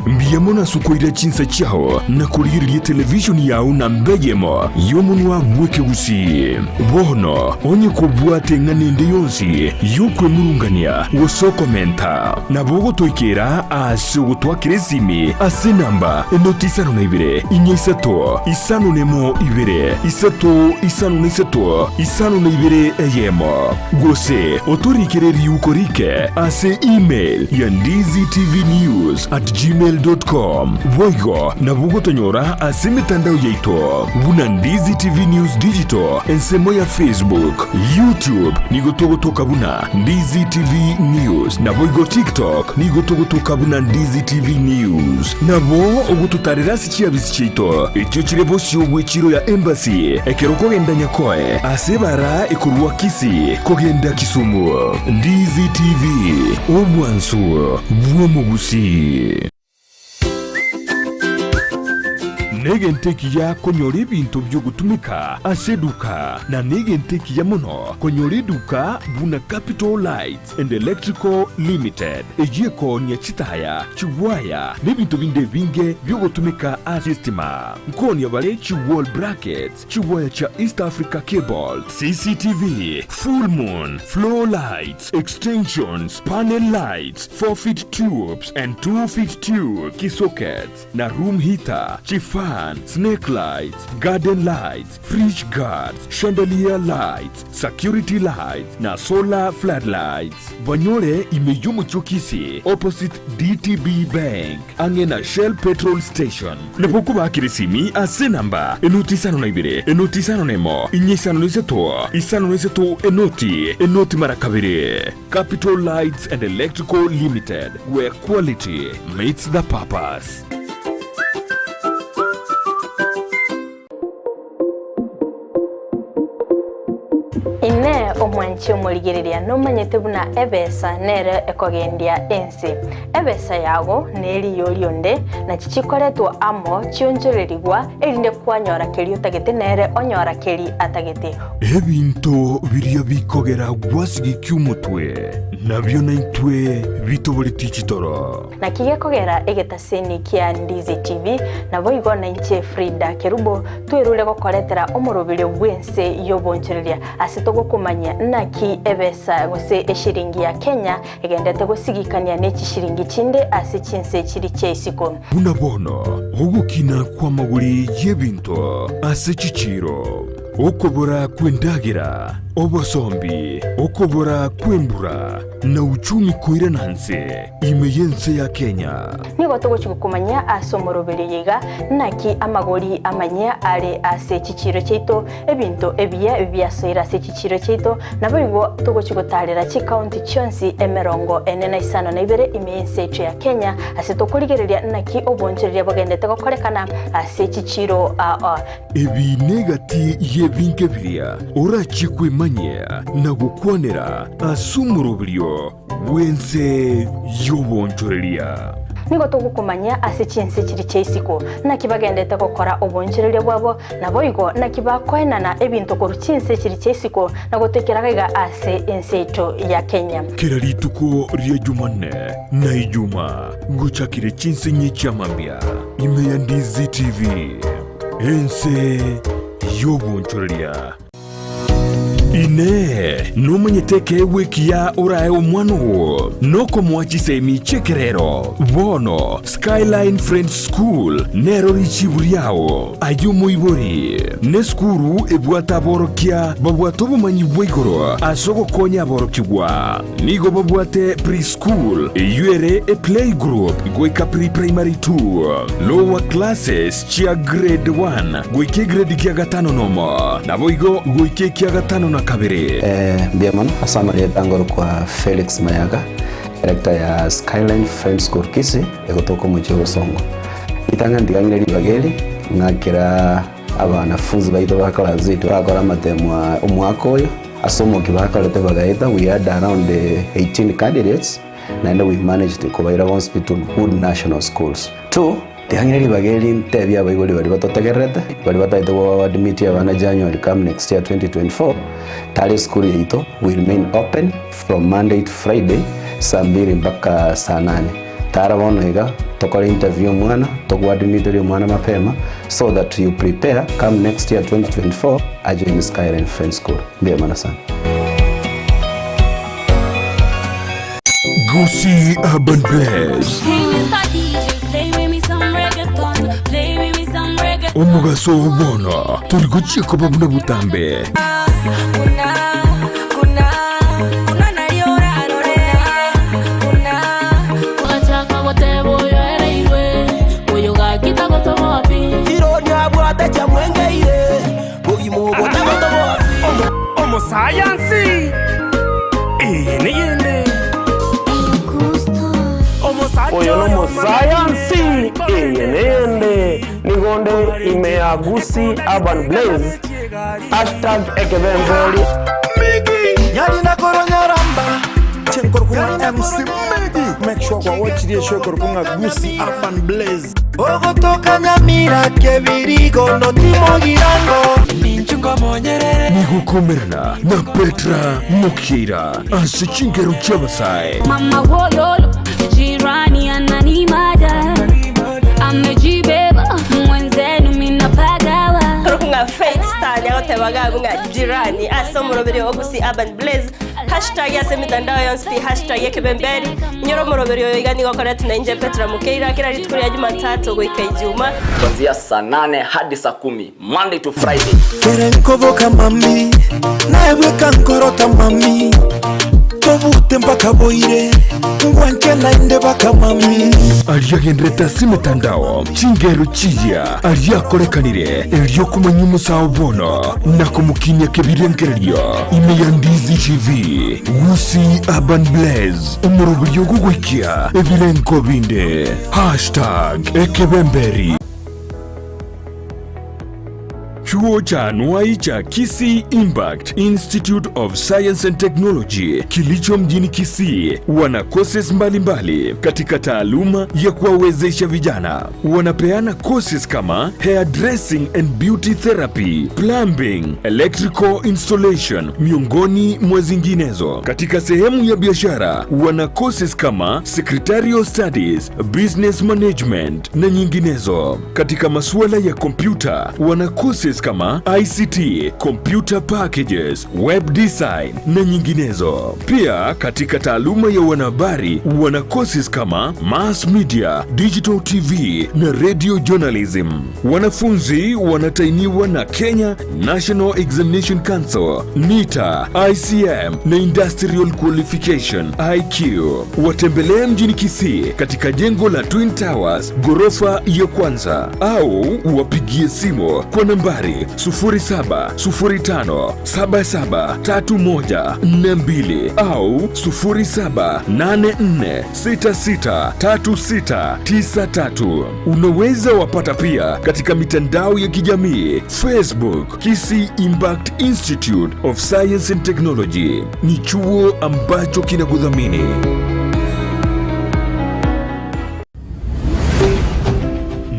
mbuya mono ase okoira chinsa chiao na korigereria etelevishoni yao namba eyemo y'omonwa bw'ekegusii. Bono onye kobwate eng'ana ende yonsi y'okwemurungania gose okomenta, nabo ogotoikera ase ogotwakera esimi ase enamba enoti isano na ibere, inya isato, 51 2 3 53 52 eyemo, gose otorikere riuko rike ase email ya ndizitvnews@gmail.com. Boigo nabo ogotonyora ase emetandao yaito buna Ndizi TV News Digital ensemo ya Facebook, YouTube nigo togotoka buna Ndizi TV News, naboigo TikTok nigo togotoka buna Ndizi TV News. Nabo ogototarera ase Chiabisi chiaito echio chire bosio bw'echiiro ya Embassy ekero okogenda Nyakoe ase ebara ekorwa Kisii kogenda Kisumu. Ndizi TV, obwansu bw'omogusii. Negento ekiya konyora ebinto bi'ogotumeka ase eduka, na negento ekiya mono konyora eduka buna Capital Lights and Electrical Limited, eyio ekoonia chitaya, chigwaya, na ebinto binde ebinge bi'ogotumeka ase estima. Nkoonia bare chi-wall brackets, Chigwaya chia East Africa Cable, CCTV, Full Moon, Floor Lights, Extensions, Panel Lights, 4 feet tubes and 2 feet tube, Key sockets, na room heater, chifan, snake lights, garden lights, fridge guards, chandelier lights, security lights, na solar floodlights. Banyore ime y'omochie o Kisii opposite DTB Bank. Ang'e na Shell Petrol Station. Nabo okobakera esimi ase enamba enoti isano na ibere, enoti isano na emo, inye isano na isato, isano na isato, enoti, enoti mara kabere. Capital Lights and Electrical Limited, where quality meets the purpose. Inee! Omwanchi omorigereria nomanyete buna ebesa nere ekogendia ense? Ebesa yago neriyo rionde, nachi chikoretwa amo chionchorerigwa, erinde kwanyora keria otagete nere onyora keri atagete. Ebinto biria bikogera gwasigikia omotwe, nabio naintwe bitoboretie chitoro. Naki gekogera egetaseni kia Ndizi TV, naboigo nainche Frida Kerubo twerure gokoretera omoroberio bw'ense y'obonchoreria ase togokomanyia naki ebesa gose eshiringi ya Kenya egendete gosigikania ne chishiringi chinde ase chinse chiri chia isiko. Buna bono ogokina kw'amagori y'ebinto ase chichiiro. Okobora kw'endagera, obosombi, okobora kw'embura, na uchumi koirana nse ime y'ense ya Kenya. Nigo togochia gokomanyia ase omoroberio oyo iga, naki amagori amanyia are ase chichiiro chiaito, ebinto ebiya biasoire ase chichiiro chiaito, naboigo togochia gotaarera chikaunti chionsi emerongo ene na isano na ibere ime y'ense yaito ya Kenya, ase tokorigereria naki obonchoreria bogendete gokorekana ase chichiiro aa. Ebi negati y'ebinto biria orachie kwemanyia na gokwanera ase omoroberio bw'ense y'obonchoreria. Nigo togokomanyia ase chinse chiria chia isiko, naki bagendete gokora obonchoreria bwabo, naboigo naki bakoenana ebinto korwa chinse chiria chia isiko na gotoikera gaiga ase ense yaito ya Kenya. Kera rituko ria Jumanne na Ijuma gochakire chinse inye chia mambia ime ya Ndizi TV. Ense y'obonchoreria. Inee! Nomanyete ekeegwa ekiya orae omwana oo nokomoa chisemi chi'ekerero? Bono Skyline Friends School nero richibu riao. Aye omoibori, nesukuru ebwate aborokia babwate obomanyi bwa igoro ase ogokonya aborokigwa. Nigo babwate pre-school, eyio ere eplaygroup goika pre-primary 2, lower classes chia grade 1 goika egrade kia gatano nomo, naboigo goika ekia gatano na kabere. Mbuya mono ase amarieta ngorokwa Felix Mayaga, director ya Skyline Friends School Kisii, egotoka omochie o Bosongo. Ritang'ani tiga ng'ire ribaga eri, ng'akera abanafunzi baito ba class eight bakora amatemo aa omwaka oyo, ase omokia bakorete bagaeta, we had around 18 candidates, naende we managed kobaira bonsi pi to good national schools. Two, tiga ng'ire ribaga eri ntebie abaibori baria batotegererete, baria batagete go admit abana January come next year 2024, tari esukuru yaito we remain open from Monday to Friday saa mbiri mpaka saa nane. Tara bono iga tokore interview omwana, togoadmitorie omwana mapema so that you prepare come next year 2024 ajoin Skyline Friends School. Mbuya mono sana. Gusii Urban Blaze. Omogaso oo bono tori gochia koba buna botambe. Omosayansi, eye neyende. Oyo nomosayansi, eye neyende. Nigo onde ime ya Gusii Urban Blaze, hashtag ekebemberi. Chenkorokwa MC Miggy. Make sure kwa watch the show korokwa Gusii Urban Blaze. Ogotoka Nyamira kebirigo notimogirango Ninchu ngomonyerere. Nigokomerana na Petra Mokeira ase chingero chi'abasae. Mama wololo, jirani ananimada, amejibeba mwenzenu minapagawa. Korokwa ng'a Faith Star niagoteba iga abwo ng'a jirani ase omoroberio o Gusii Urban Blaze, Hashtag ase emitandao yonsi pi hashtag ekebemberi. Inyora omoroberio oyo iga nigo okoretwa nainche Petra Mukeira kera rituko ria Jumatatu goika Ijuma. Kuanzia saa nane hadi saa kumi Monday to Friday. Kere nkoboka mami, naye bweka nkorota mami, tobute mpaka boire, ngwanche naende baka mami. Aria agenderete ase emetandao, chingero chiria aria akorekanire, erio komanya omosao bono na komokinia kebirengererio ime ya Ndizi TV, Gusii Urban Blaze, omoroberio ogogoikia ebirengo binde. Hashtag Ekebemberi. Chuo cha anuai cha Kisii Impact Institute of Science and Technology kilicho mjini Kisii wana courses mbalimbali katika taaluma ya kuwawezesha vijana. Wanapeana courses kama hairdressing and beauty therapy, plumbing, electrical installation miongoni mwa zinginezo. Katika sehemu ya biashara wana courses kama secretarial studies, business management na nyinginezo. Katika masuala ya kompyuta wana courses kama ICT, computer packages, web design na nyinginezo. Pia katika taaluma ya wanahabari wana courses kama mass media, digital TV na radio journalism. Wanafunzi wanatainiwa na Kenya National Examination Council, NITA, ICM na Industrial Qualification IQ. Watembelee mjini Kisii katika jengo la Twin Towers ghorofa ya kwanza au wapigie simu kwa nambari 0705773142 au 0784663693. Unaweza wapata pia katika mitandao ya kijamii Facebook, Kisii Impact Institute of Science and Technology. Ni chuo ambacho kinakudhamini.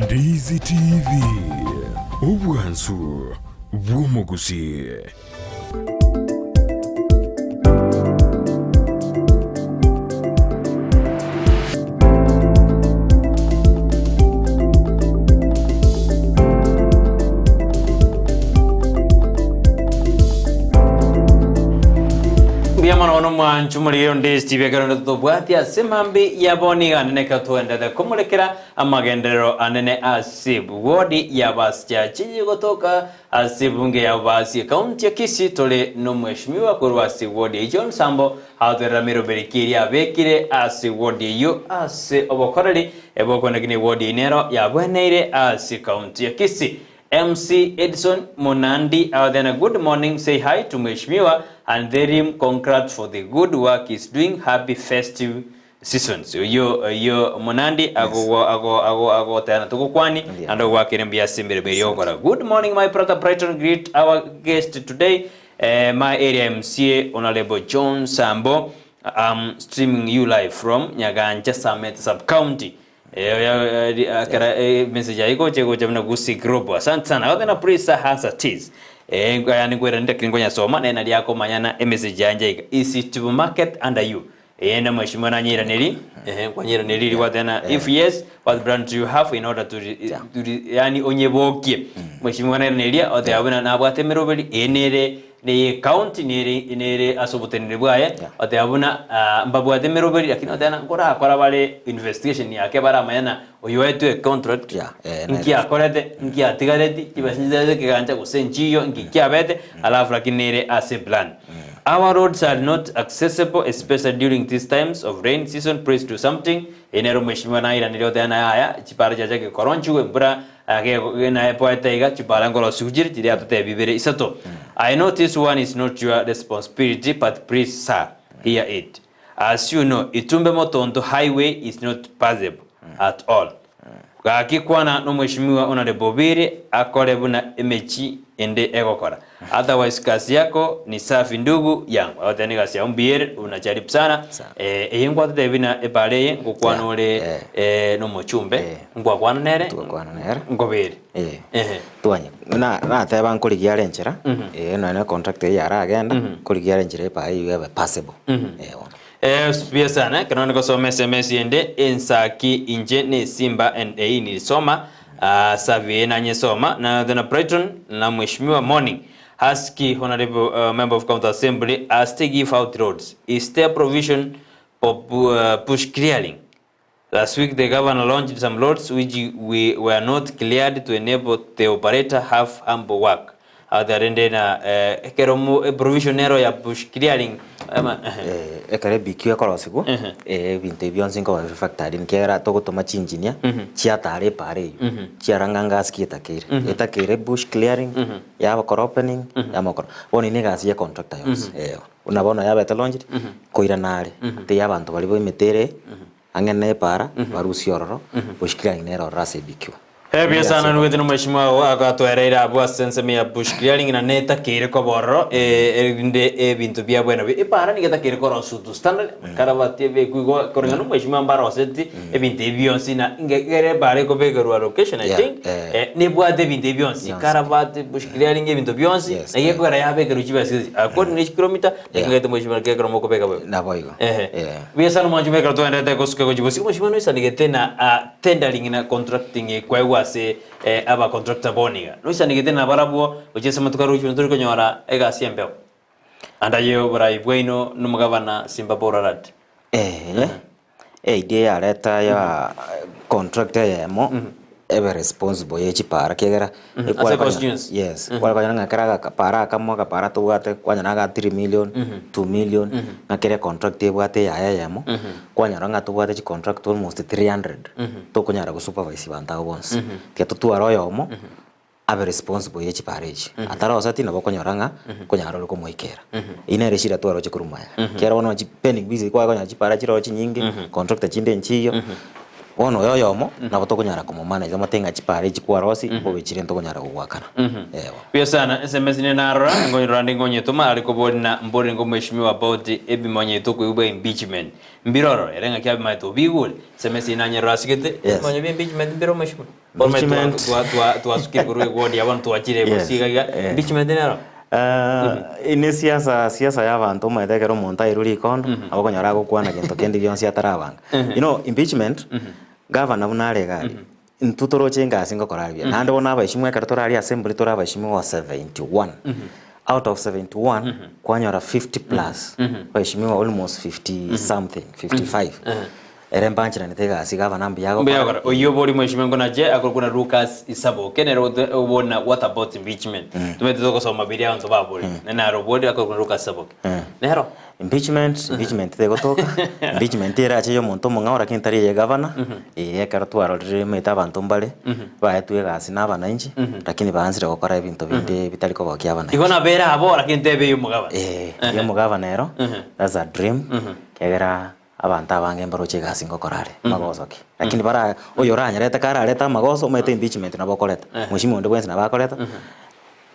Ndizi TV, obwansu bw'omogusii. Mbuya mono bono mwanchu morigereria onde Steve ekero onde totobwati ase mambi ya bono iga anene ekero toendete komorekera amagenderero anene ase wodi ya basichachi gotoka ase ebunge ya basi ekaunti ya Kisii tore nomweshimiwa korwa ase wodi eyio John Sambo agoterera meroberi ki eria abekire ase wodi eyio ase obokoreri ebokoneki ne wodi eyio nero yabweneire ase ekaunti ya Kisii. MC Edson Munandi agoteba good morning say hi to mweshimiwa and tell him congrats for the good work he's doing happy festive seasons. Oyio oyio Munandi ago ago ago agoteba togokwani naende ogwakire mbuya ase emeremo eria ogokora. Good morning my brother Brighton greet our guest today eh, my area MCA Honorable John Sambo I'm streaming you live from Nyagancha Summit Sub County. Ekero emessage yaye egocha egocha buna Gusii Global. Asante sana. Gothe na please answer tis. Eh, yani nkwerende lakini nkonyasoma naye nari akomanya emessage yanje iga. Is it market under you? Eh, na mheshimiwa nanyiraneri, eh, nkwanyiraneria eri gwateba if yes, what plan do you have in order to, to yani onyebokie. Mheshimiwa nairaneria oteba buna nabwate emeroberi, eye nere neye county nere nere ase oboteneneri bwaye, oteba buna mbabwate emeroberi lakini oteba ng'a nkorakora bare investigation yake baramanye ng'a oyo oetwe econtract nki akorete, nki atigareti, chibesa nchitarete ekegancha gose nchiyo, nki kiabete, alafu lakini nere ase eplan. Our roads are not accessible especially during these times of rain season, please do something. Eye nere omweshimiwa nairanire oteba ng'a yaya chipara chiachakire koronchigwa embura Naye poete iga chibara nkorosigwa chire chiria atotebi ibere isato. I know this one is not your responsibility but please sir hear it. As you know Itumbe Motonto highway is not passable at all. Gaki kwana nomweshimiwa Honourable Obiri akore buna emechi ende egokora. Otherwise kazi yako ni safi ndugu yangu. Agoteba negasi yao mbuya ere unajaribu sana. Eh, eye ngwatotebia buna epara eye ngokwana ore eh, nomochumbe ngwakwana nere Tugakwana nere. nkobere. Eh. Ehe. Twanya na nateba nkorigia are enchera eh nonya ne contract eye yaragenda nkorigia are enchera epara eywo ebe passable. Eh bono. Eh, buya sana ekero nonde gosoma sms ende ensaki inche ne simba and eyi nilisoma uh, survey nanyesoma na then Brighton na mheshimiwa morning Husky honorable uh, member of county assembly as to give out roads is there provision for uh, push clearing Last week, the governor launched some roads which we were not cleared to enable the operator have ample work. Atarende na eh, ekero mo eh, provision ero ya bush clearing ama Eh, ekero ebikio ekorosigwa eh, ebinto ebi bionsi nkoba bire factory nikiagera togotoma chingineer chiatara epara eywo chiaranga ngasi ki etakeire etakeire bush clearing yabakora opening yamokora bono eye na egasi ya econtractor yonsi eh buna bono yabete launched koirana are teiyo abanto baria ba emete ere ang'e na epara barusie ororo bush clearing nere ororo ase ebikio. Ebuya sana nigoete na omweshimiwa oo agatwereire abwo ase ensemo ya bush clearing na netakeire koba ororo eh, erinde ebinto biabwe nabio epara nigo etakeire koroswa to standard karabati ebekwe igo koreng'ana omweshimiwa mbaroseti ebinto ebi bionsi na inge ekere epara ekobekerwa location I Yeah, think eh. eh, nebwate ebinto ebi bionsi Bionsi. karabati bush clearing ebinto bionsi Yes, na gekogera yabekerwa chibesa echi according ne chikilomita Yeah. ekengete omweshimiwa gekero mokobeka bobe Naboigo. Ehe. Eh. Buya sana mwancho ekero twaenderete gosuka gochia bosio omweshimiwa noisanegete na ah, tendering na contracting ekwaegwa ase eh, aba contractor bono iga. Noisanegete na barabwo gochia ase amatuko arochio tori konyora egasi embeo. Ande aye oborai bwaino na omogabana Simba Paul Arati. Eeh, eidea yareta ya contractor eyemo ebe responsible ye chipara ekiagera Ase constituency. yes kware konyora ng'a kera agapara akamo agapara tobwate kwanyora aga 3 million, 2 million, ng'a kera econtract ebwate eyaye eyemo, kwanyora ng'a tobwate chicontract almost 300 tokonyara gosupervise banto abwo bonsi. Tiga totware oyomo abe responsible ye chipara echi, ataroseti nabo okonyora ng'a nkonyara ore komoikera. Eyio nere eshida twaroche korwa mayega, ekiagera bono chi pending bills kware konyora chipara chiroo chinyinge, contractor chinde nchiyo, bono oyo oyomo nabo tokonyara komomanage omotebie ng'a chipara echi kwarosia bobe chire ntokonyara gogoakana, eh bono. Buya sana, SMS nere narora, nkonyorora nde nkonyetoma are koboria na mbore ngo mheshimiwa about ebimonyo yaito okoigwa impeachment. Mbiroro, ere ng'aki abimaete obigure. SMS eye nanyerora asigete, Yes. ebimonyo bia impeachment mbire mheshimiwa. Bono Impeachment. twasukire korwa eward ya bono twachire Yes, gose iga iga. eh. Impeachment nero. Eh, ine siasa siasa ya abanto omanyete ekero omonto airwe rikondo, nabo okonyora agokwana gento kende gionsi atarabanga. You know impeachment, gavana buna are iga aria, intwe toroche egasi ngokora are buya. Naende bono abaeshimiwa ekero tore aria assembly tore abaeshimiwa 71. Out of 71, kwanyora 50 plus, abaeshimiwa almost 50 something, 55. Ere mbancheranete egasi gavana mbuya agokora. Mbuya agokora. Oyio obori mweshimiwa ngonache akorokwa na Lucas Isaboke nere ote obori what about impeachment. Tomanyete togosoma biria abanto babori. Nere obori akorokwa na Lucas Isaboke. Nero. Impeachment, impeachment tegotoka, impeachment erache ya omonto omong'ao lakini tari eye gavana, eye ekero twarorire omanyete abanto mbare, baetwe egasi na abananchi, lakini baansire gokora ebinto binde bitari kogokia abananchi. Igo nabo ere abwo lakini tebe eya omogabana. Eh, eya omogabana ero, that's a dream, ekiagera Abanto abange mbaroche egasi ngokora are, magoso ki? Lakini bara oyo oranyarete kararete amagoso omanyete impeachment nabo okoreta, mheshimiwa onde bwensi nabo akoreta,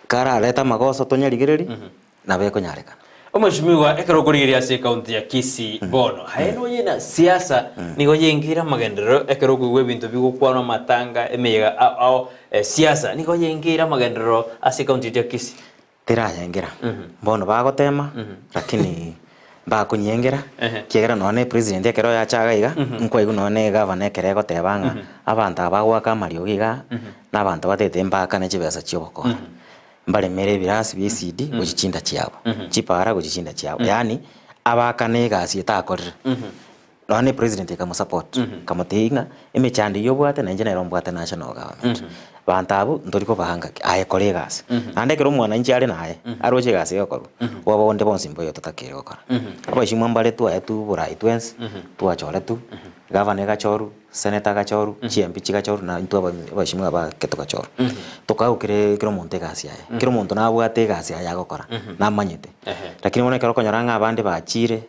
kararete amagoso tonyarigereri, nabo ekonyarekana. Omweshimiwa ekero okorigereria ase ecounty ya Kisii bono, aye nonye na siasa nigo yengeire amagenderero ekero okoigwa ebinto bigokwanwa amatanga, emeyega ao ao, siasa nigo yengeire amagenderero ase ecounty yaito ya Kisii. Terayengera, bono bagotema lakini mbakonyengera ekiagera nonya na epresident ekero yacha iga iga, nkwaigwa nonya na egavana ekero egoteba ng'a abanto aba bagoaka amariogo igaa, na abanto batagete mbaakane chibesa chia obokora. Mbaremere ebirasi bia ECD gochia chinda chiabo, chipara gochia chinda chiabo, yaani abaakane egasi etakorire. Nonya na epresident ekamosupport, ekamotebia ng'a emechando eyio obwate na inche nere ombwate national government. Banto abwo ntori kobanga ki, aye kora egasi. Naende ekero omwananchi are naye, aroche egasi egokorwa, bobe onde bonsi mboyo totakeire gokora. Abaishimwa mbare twaetwe oborai twensi, twachoretwe, gavana egachorwa, senator agachorwa, chi MP chigachorwa na intwe aba abaishimwa abake togachorwa. Tokaegwa kere kera omonto egasi yaye, kera omonto nabwate egasi yaye agokora, namanyete. Lakini bono ekero okonyora ng'a abande bachire.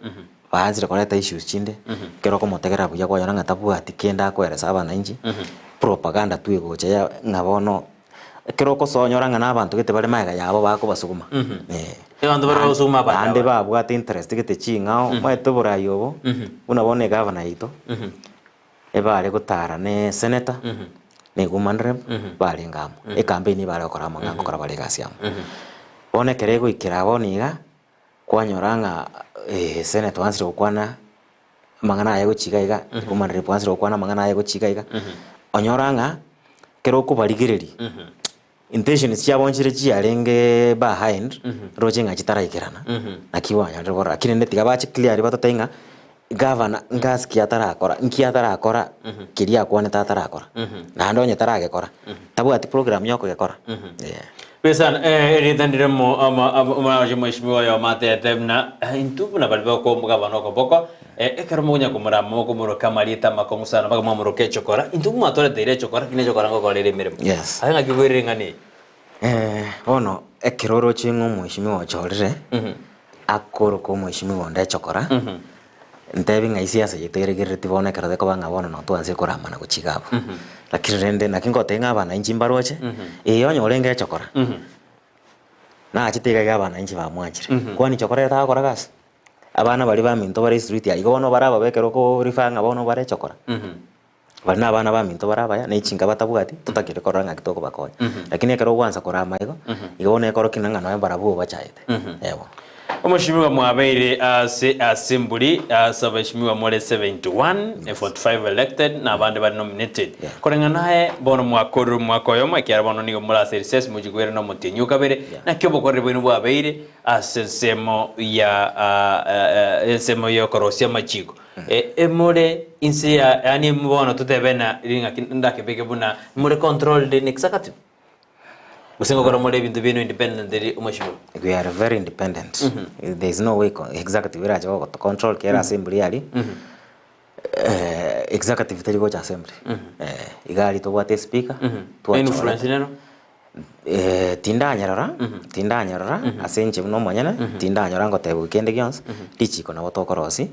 Baansire koreta issues chinde, ekero okomotegerera buya kwanyora ng'a tabwati kende akoeresa abananchi. Propaganda tu egocha ya ng'a bono ekero okosoa onyora ng'a na abanto gete bare magega yabo bakobasuguma. Eh. Abanto bare bagosuguma abanto Naende aba. babwate interest gete ching'ao, omanyete oborai obo, buna bono egavana yaito, ebare gotara na esenator, na ewoman rep, barenge amo. Ecampaign ebare gokora amo ng'a ngokora bare egasi amo. Bono ekero egoikera bono iga, kwanyora ng'a senator oansire gokwana amang'ana aye gochia iga iga, woman rep oansire gokwana amang'ana aye gochia iga iga, onyora ng'a ekero okobarigereria, intentions chiabo nchire chiarenge behind, roche ng'a chitaraikerana, naki banyarire korora. Lakini rende tiga bache clearly batotebie ng'a gavana ngasi ki atarakora, nki atarakora keria akwanete atarakora, naende onye taragekora, tabwati program ya okogekora, eh. Besana eh, erieta ndire mo ama omwana mheshimiwa oyo matete buna eh, intwe buna bari bakomogabana okoboko eh, ekero mokonya komorama mokomoroka amarieta amakong'u sana mpaka mwamoroka echokora intwe mwatoreteire echokora lakini echokora ngokora ere emeremo Yes. aye ng'aki okoirera eng'ana eye Eh, bono ekero oroche ng'a omweshimiwa ochorire, akoroka omweshimiwa onde echokora, ntebi ng'a esiasa yaito eregerereti bono ekero tekoba ng'a bono notwanse koramana gochia iga abwo. Lakini rende naki ngotebia ng'a abananchi mbaroche, ee onye orenge echokora, nachete iga iga abananchi bamwanchire, kwani chokora ere tagokora gasi? Abana baria baminto bare estreet aye, igo bono bare ababe ekero oko refer ng'a bono bare echokora. Baria nabana baminto bare abaya, ne chinka batabwati, totakire korora ng'aki tokobakonya. Lakini ekero ogwansa korama igo, igo bono ekorokia ng'a nonya barabwo obachaete. Eeh bono. Omoshimiwa mwabeire ase assembly ase abashimiwa more 71, 45 elected na abande bare nominated. Koreng'ana aye bono mwakorire omwaka oyomo ekiagera bono nigo more ase recess mochie koirana omotienyi o kabere, naki obokoreri bwaino bwabeire ase ensemo ya ensemo yokorosia amachiko. Emore inse ya yaani bono totebe na ring'aki ndakebeke buna more controlled na executive? Gose ngokora more ebinto biaino independently omweshimiwa? We are very independent. There is no way executive erache gogoto control kera assembly aria. Executive teri gocha assembly. Iga aria tobwate espeaker, twachorete. Influence nero? Tindanyerora, tindanyerora ase inche buna omonyene, tindanyora ngotebiwa kende gionsi, richiko nabo tokorosia,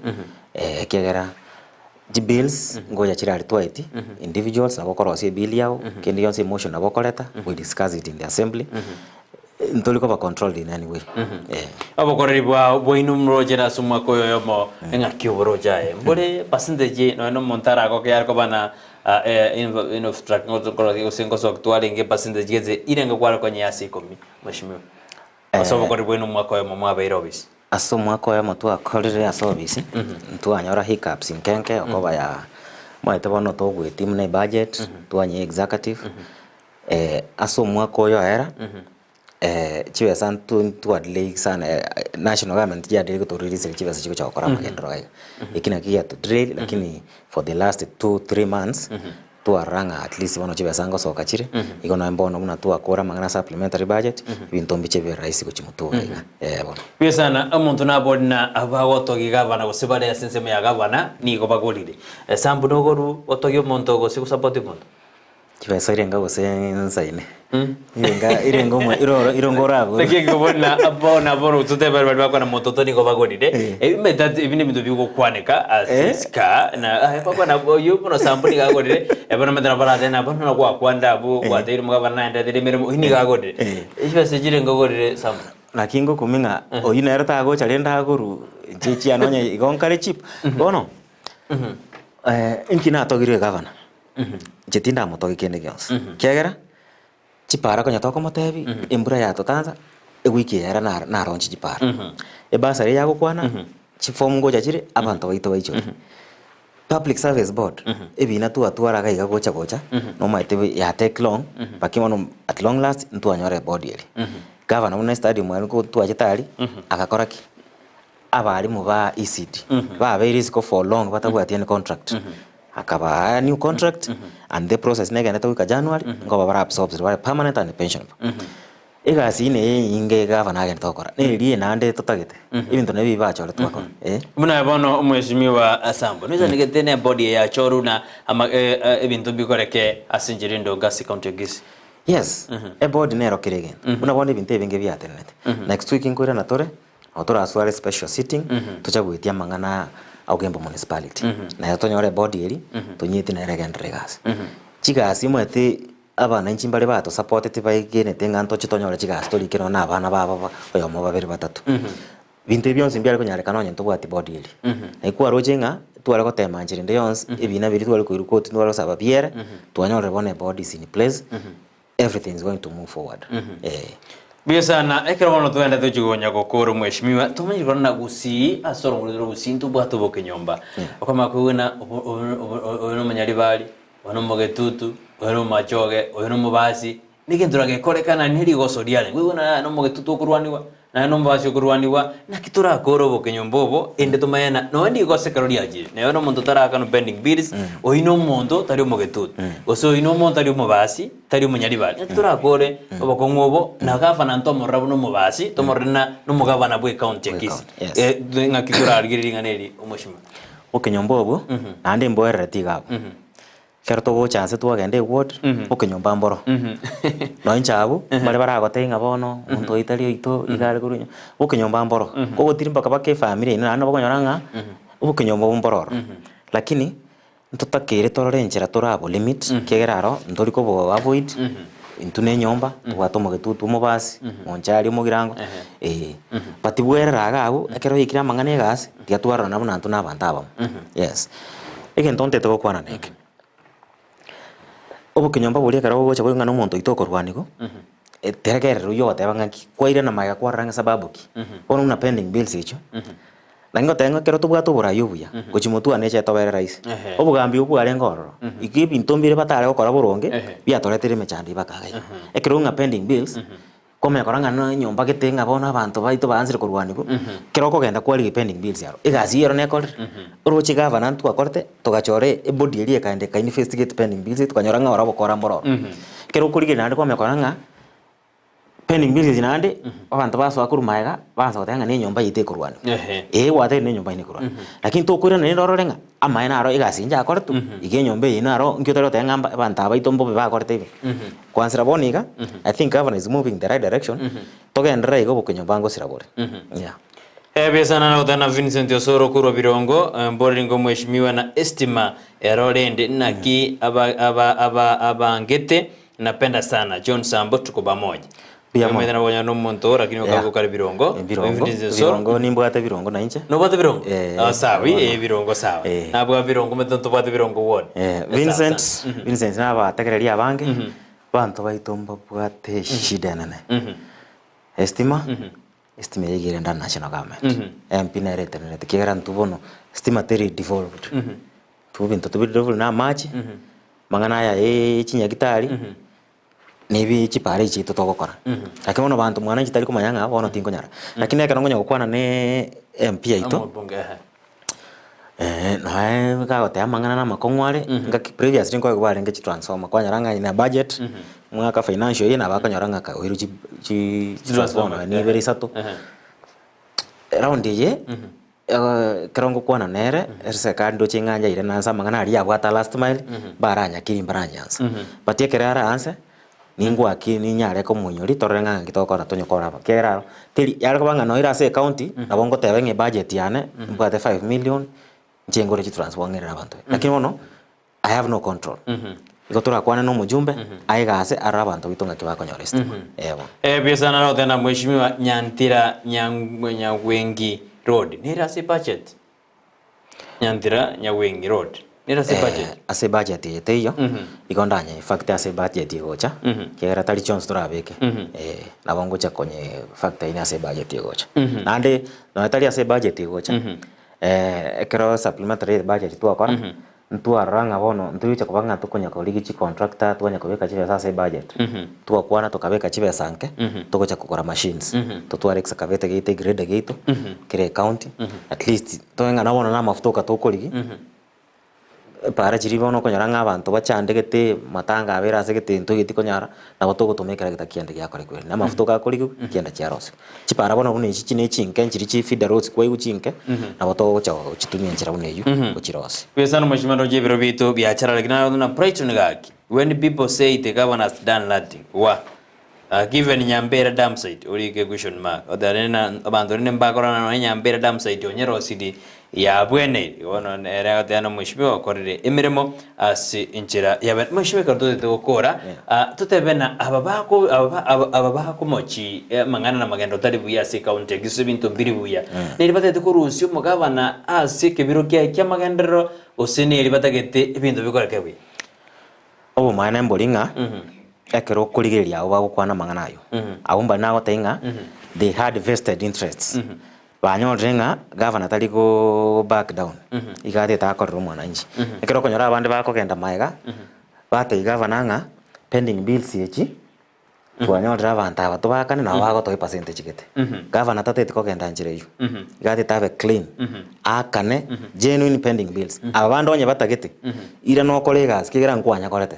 ekiagera chibills ngocha chirari twaeti, individuals nabo okorosia ebill yago, kende gionsi emotion nabo okoreta, we discuss it in the assembly, ntori koba controlled in any way, eh. Obokoreri bwao bwaino mroche ase omwaka oyo oyomo, eng'aki oboroche aye. Mbore percentage nonya na omonto aragoke are koba na gose ngosoki twarenge percentage gete irenge kware konyea ase ikomi mheshimiwa. Ase obokoreri bwaino omwaka oyomo mwabeire obisi. Ase omwaka oyomo twakorire ase obisi, ntwanyora hiccups nke nke okoba ya omanyete bono togoetia buna ebudget, twanyia executive, ase omwaka oyo oera, chibesa nto ntwa delay sana national government chia delay goto release chibesa chigocha gokora amagenderero iga. Eki nakio giato delay lakini for the last two, three months, twarora ng'a at least bono chibesa ngosoka chire, igo nonya bono buna twakora amang'ana supplementary budget, ebinto mbiche bibe rahisi gochia motwe iga, eh bono. Buya sana, omonto nabori na abagotogia gavana gose bare ase ensemo ya gavana nigo bagorire. Esambu nogoru gotogia omonto gose gosupport omonto? Chibesa irenga gose nsaine? Irenga irenga omwe iroro irenga oragore. Naki ekobona bono aboro totebe bari bakwana mototo nigo bagorire. Ebi ebi nebinto bigokwaneka ase isika na aye bakwana oyio bono sambu nigo agorire ebono omanyete nabo barate na bono nagwakwanda abwo gwateire omogabana naye ndetere emeremo oyio nigo agorire. Chibesa echi irenga ogorire sambu? Naki ngokumia ng'a oyio nere tagocha rende agoru inche echiane onye igo nkare cheap. Bono inki natogirwe egavana? Inche tindamotogia kende gionsi, ekiagera chipara konya tokomotebia, embura yatotansa, ewiki eye ere naro naronche chipara. Ebasari eye agokwana, chifomu ngocha chire, abanto baito baichore. Public Service Board, ebina twatwara iga iga gocha gocha, nomanyete bi ya take long, lakini bono at long last ntwanyora ebodi eria. Gavana buna estadium aria nko twachete aria, agakora ki? Abalimu ba ECD, babeire isiko for long batabwati any contract, akabaa new contract and the process negenderete goika January, nkoba bare absorbed bare permanent and pensionable. Egasi eye neye enyinge gavana agenderete gokora, neria naende totagete, ebinto nabio ebi bachorete bakore eh. Buna bono omweshimiwa Asambo, noisanegete ne body eye yachorwa na ama ebinto mbikoreke ase enchera endonge ase county ya Kisii? Yes, ebody nero kera egento, buna bono ebinto ebinge biatenenete, next week nkoirana tore, Nabo torasware special sitting, toche goetia amang'ana a Ogembo Municipality. Naye tonyore ebody eria, tonyetie nere egenderere egasi. Chigasi omanyete abananchi mbare batosapoteti baegenete ng'a ntoche tonyore chigasi torike nonye na abana babo ba oyomo babere batato. Binto ebi bionsi mbiare konyarekana onye ntobwati body eria. Naki kwaroche ng'a tware gotema nchera ende yonsi, ebina biria tware koirwa koti tware gosaba biere, twanyorire bono ebody is in place, everything is going to move forward eh. Mbuya sana, ekero bono twende tochie konya gokora omweshimiwa, tomanyire korora na gusii ase orogoro rwa gusii ntobwate obokenyomba. Okomanya koigwa oyo nomonyaribari, oyo nomogetutu, oyo nomomachoge, oyo nomobasi, negento nagekorekana ne rigoso riane. Koigwa naye nomogetutu okorwaniwa, naye nomobasi okorwaniwa, naki torakore obokenyomba obo ende tomanye na nonya rigoso ekero riachire, neba nomonto otarakana pending bills, oyio nomonto tari omogetutu, gose oyio nomonto tari omobasi, tari omonyaribari. Naki torakore obokong'u obo, na gavana ntomorore buna omobasi, tomorore na nomogavana bwe ecounty ya Kisii. Yes. Eh, ng'aki torarigererie ring'ana eri omweshimiwa? Okenyomba obwo, naende mboerereti iga abwo. Ekero togocha nse twagenda eward, okenyomba mboro. Nonya inche abwo, mbare baragotebie ng'a bono, omonto oyo tari oito, iga are korwa nyomba, okenyomba mboro. Kogotiri mpaka baka efamiri yaino naende nabo okonyora ng'a, obokenyomba obwo mboro ororo. Lakini, ntotakeire torore enchera torabo limit, ekiagera aro ntori kobo avoid, intwe na enyomba, tobwate omogetutu omobasi, monchari omogirango, eh. But bwerere iga abwo, ekero oikire amang'ana ya egasi, tiga twarorana buna intwe na abanto abamo, yes. Egento ntete gokwana neke, obokenyomba boria ekero bogocha bobe ng'a na omonto oito okorwaniwa, tegerera oywo ogoteba ng'aki, kwairana magega kwarora ng'a sababu ki? Bono buna pending bills echio, naki ngoteba ng'a ekero tobwate oborai obuya, gochia motwe ane eche tobere rahisi. Obogambi obwo bwarenge ororo, igo ebinto mbire batare gokora boronge, biatoretire emechando eye mpaka iga iga. Ekero ng'a pending bills, Komanya korora ng'a nenyomba gete ng'a bono abanto baito baansire korwanigwa, ekero okogenda kwarigia pending bills aro, egasi eyio ero nekorire. Oroche gavana ntwakorete, togachora ebody eria ekaenda eka investigate pending bills tokanyora ng'a oro obokora mboro oro. Ekero okorigereria naende kwamanya korora ng'a pending bills echi naende, abanto basoa korwa magega, baansa goteba ng'a na enyomba yaito ekorwanigwa. Eeh gwatebire na enyomba yaino ekorwanigwa. Lakini tokoirana rende orore ng'a amaene aro egasi inche akoretwe, iga enyomba eye naro nki otari goteba ng'a mba abanto aba baito mbobe bakorete iga. Koansera bono iga, I think governor is moving in the right direction, togenderere iga obokenyomba ngosira bore. Yeah. Ebiasana na gotana Vincent Osoro korwa Birongo, mboreri ngo mweshimiwa na estima ero rende naki aba aba aba abangete napenda sana John Sambo tuko pamoja. Mbuya mono. Omanyete nabo okonyora na omonto lakini Yeah. okabe okare Birongo. Birongo, Vincent Osoro. Birongo nimbwate Birongo nainche. Nobwate Birongo? Eh, Ah, sawa, bono. eh, Birongo sawa. Eh. Nabwa Birongo omanyete ntobwate Birongo ward. Eh, Sawa Vincent, sana. Mhm. Vincent nabategereria abange, abanto baito mbabwate eshida enene. Estima, estima eye iga ere under national government. MP nere etenerete ekiagera intwe bono estima teri devolved. Intwe ebinto tobiri devolved na amache, amang'ana aya ya chinyagitari, na ebi chipara echi chiaito togokora. Lakini bono banto mwananchi tari komanya ng'a bono tinkonyara. Lakini ekero nkonya gokwana na MP yaito, Omobunge, ehe. noe gagoteba amang'ana na amakong'u are, ngaki previously nkoegwa barenge chitransformer, kwanyora ng'a in a budget, omwaka financial year nabo akonyora ng'a kaoirwe chi chi chitransformer Chitransformer, nibere isato. Round eye, ekero ngokwana nere, eserekari ndoche ng'a nyaire nanse amang'ana aria abwate last mile, mbaranyakiri mbaranyansa. But ekero araanse, ningwaki ninyare komoinyori torore ng'a ng'aki togokora tonye koraba. Ekiagera aro, teri yare koba ng'a noira ase ecounty, nabo ngoteba ng'a ebudget yane, mbwate five million, inche ngore chitransformer ng'erere abanto. Lakini bono, I have no control. Igo torakwane na omojumbe, aye gase arore abanto baito ng'aki bakonyora estima. Eh bono. Ebiasara narote na Mheshimiwa Nyantira Nyagwengi Road. Nere ase budget. Nyantira Nyagwengi Road. Nere ase budget. Eh, ase budget eye teiyo, igo ndanye factor ase budget egocha, ekiagera tari chionsi torabeke, eh, nabo ngocha konye factor ime ase budget egocha. Naende, nonya tari ase budget egocha, ekero supplementary budget twakora, Ntwarora ng'a bono ntoiche koba ng'a tokonya korigia chicontractor twanya kobeka chibesa ase ebudget, twakwana tokabeka chibesa nke, togocha kogora machines, totware excavator giaito egrader giaito, kere ecounty, at least tobe ng'a bono na amafuta oka tokorigia, epaara chiria bono okonyora ng'a abanto bachandegete, matanga abeire ase gete ntogeti konyara, nabo togotoma ekererekta kiande giakorekwa ere, na amafuta oka akorigwa, kianda chiarosiwa. Chipara bono buna echi chine chinke nchiria chi feeder roads kwaigwa chinke, nabo togocha gochitumia enchera buna eyio gochirosia. Bwesana omweshimiwa ndoche ebiro biaito biacharara lakini naroche buna Brighton gaki when people say the governor has done nothing wa. Given Nyambera dam site orike question mark oteba rende na abanto rende mbakorana nonya Nyambera dam site onyerosiri yabweneire. Igo bono nere agoteba na omweshimiwa okorire emeremo ase enchera yabene. Mweshimiwa ekero totagete gokora totebe na aba bako aba aba aba bakomochi amang'ana na amagendo tari buya ase ecounty ya Kisii ebinto mbiri buya. Neri batagete korusia omogabana ase ekebiro kiaye ki'amagenderero gose neri batagete ebinto bikoreke buya? Obomaene mbori ng'a ekero okorigereria abwo bagokwana amang'ana ayio, abwo mbari nagotebia ng'a they had vested interests. Banyorire ng'a gavana tari go back down, iga atete akorera omwananchi. Ekero okonyora abande bakogenda magega, batebia gavana ng'a pending bills echi, Twanyorire abanto aba tobakane nabo bagotoa epercentage gete. Gavana tateti kogenda nchera eyio. Iga atete abe clean, aakane genuine pending bills. Aba bande onye batagete, ira nokore egasi ekiagera nkwanyakorete.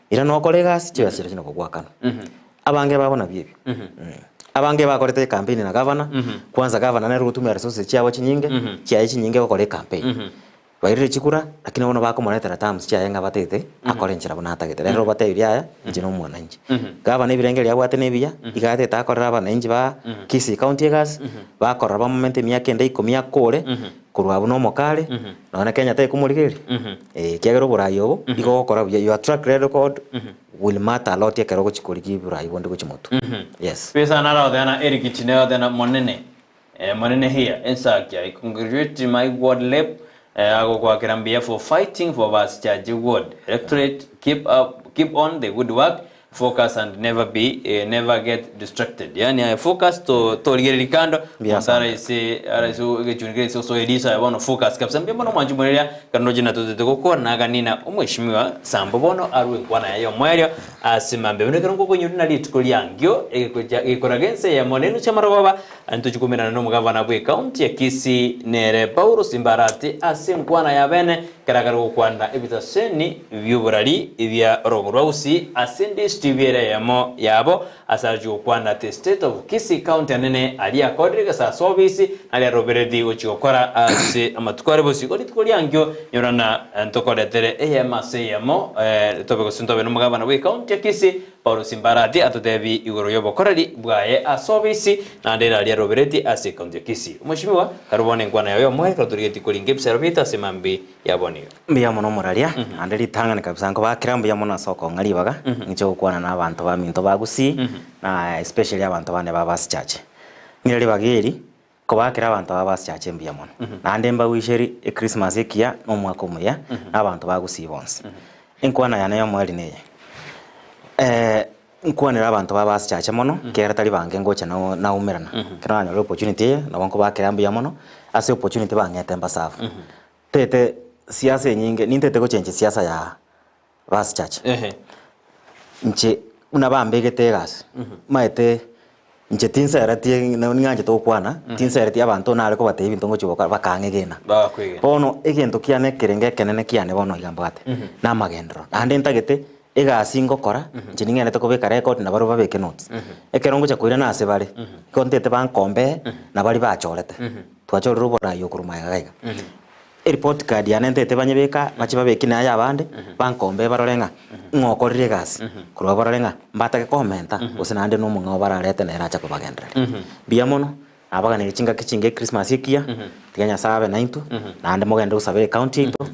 Ira nokore egasi chibesa chiria china kogoakanwa. Abange babo nabio ebio. Abange bakorete ecampaign na gavana, kwanza gavana nere ogotumia resources chiabo chinyinge, chiaye chinyinge gokora ecampaign. Bairire chikura, lakini bono bakomoretera terms chiaye ng'a batagete akore enchera buna atagete. Rero obatebirie aya, inche na omwananchi. Gavana ebirengererio abwate nebiya, iga atagete akorere abananchi ba Kisii County egasi, bakorora bamomente emiaka ende ikomi akore, korwa abwo na omokare, nonya na Kenya tekomorigereria, eh, ekiagera oborai obo, igo ogokora buya, your track record will matter a lot ekero ogochia korigia oborai bonde gochia motwe. Yes. Besa narothe na Eric Chineo na monene Monene here ensakia I congratulate my ward rep agokwakera mbuya for fighting for basichache ward electorate keep up keep on the good work focus and never be never get distracted yaani aye focus to torigereria kando Mbuya monto sana. araise araise egechuni kere ase osoe eriso aye bono focus kabisa mbuya mono mwanchi mwereria ekero ndoche natotete gokwana naganina omweshimiwa Sambo bono arwe enkwana yaye omoerio ase mambia buna ekero ngokonyorwa na rituko riangio egekocha gekoraga ense eyemo na enusu y'amarogoba Ntochie komerana nomogavana bw'ecounty ya Kisii nere Paulo Simbarati ase enkwana ya bene ekero akare gokwana ebitaseni bi'oborari bia orogongo rwa Gusii ase district ere eyemo yabo ase arochie gokwana the state of Kisii county anene aria akorire gese ase obisi naria arobereti gochia gokora ase amatuko are bosio. Igo rituko riankio nyorana ntokoretere eyemo ase eyemo tobe gose ntobe nomogavana bw'ecounty ya Kisii Paulo Simbarati atotebi igoro y'obokoreri bwaye ase obisi naende eraria aroberetie ase ekaunti ya Kisii. Omweshimiwa, karibu bono enkwana yao y'omoerio ekero torigetie koringa ebisero biaito ase mambi ya bono iga. Mbuya mono omoraria, naende ritang'ani kabisa nkobakera mbuya mono ase okong'a ribaga, inche gokwana na abanto baminto ba Gusii, na especially abanto bane ba Basichache. Ng'ire ribaga eri, kobakera abanto aba Basichache mbuya mono. Naende mbawisherie echristmas ekiya na omwaka omuya, na abanto ba Gusii bonsi. Enkwana yane y'omoerio neye, nkwanere abanto ba Basichache mono, ekiagera tari bange ngocha nao naumerana. Ekero nanyorire opportunity eye, nabo nkobakera mbuya mono, ase opportunity bang'ete mbasafu. Ntete siasa enyinge, nintete gochenchia siasa ya Basichache. Inche buna bambegete egasi, maete inche tinseretie ning'anchete gokwana, tinseretie abanto nare kobatebia ebinto ngochia gokora bakang'egena. Bagakwegena. Bono egento kiane ekerenge ekenene kiane bono iga mbwate, na amagenderero. Naende ntagete egasi ngokora, inche ning'endete kobeka record na barabwo babeke notes. Ekero ngocha koirana ase bare, igo ntagete bankombee na baria bachorete. Twachorire oborai okorwa magega iga. Ereport card yane ntete banyebeka bache babeke naye abande bankombe barore ng'a ng'a okorire egasi korwa barore ng'a mbatake komenta gose naende na omong'ao bararete nere acha kobagendereria. Mbuya mono nabaganeirie chingaki chinge echristmas ekiya tiga Nyasaye abe naintwe naende mogende gosabera ecounty yaito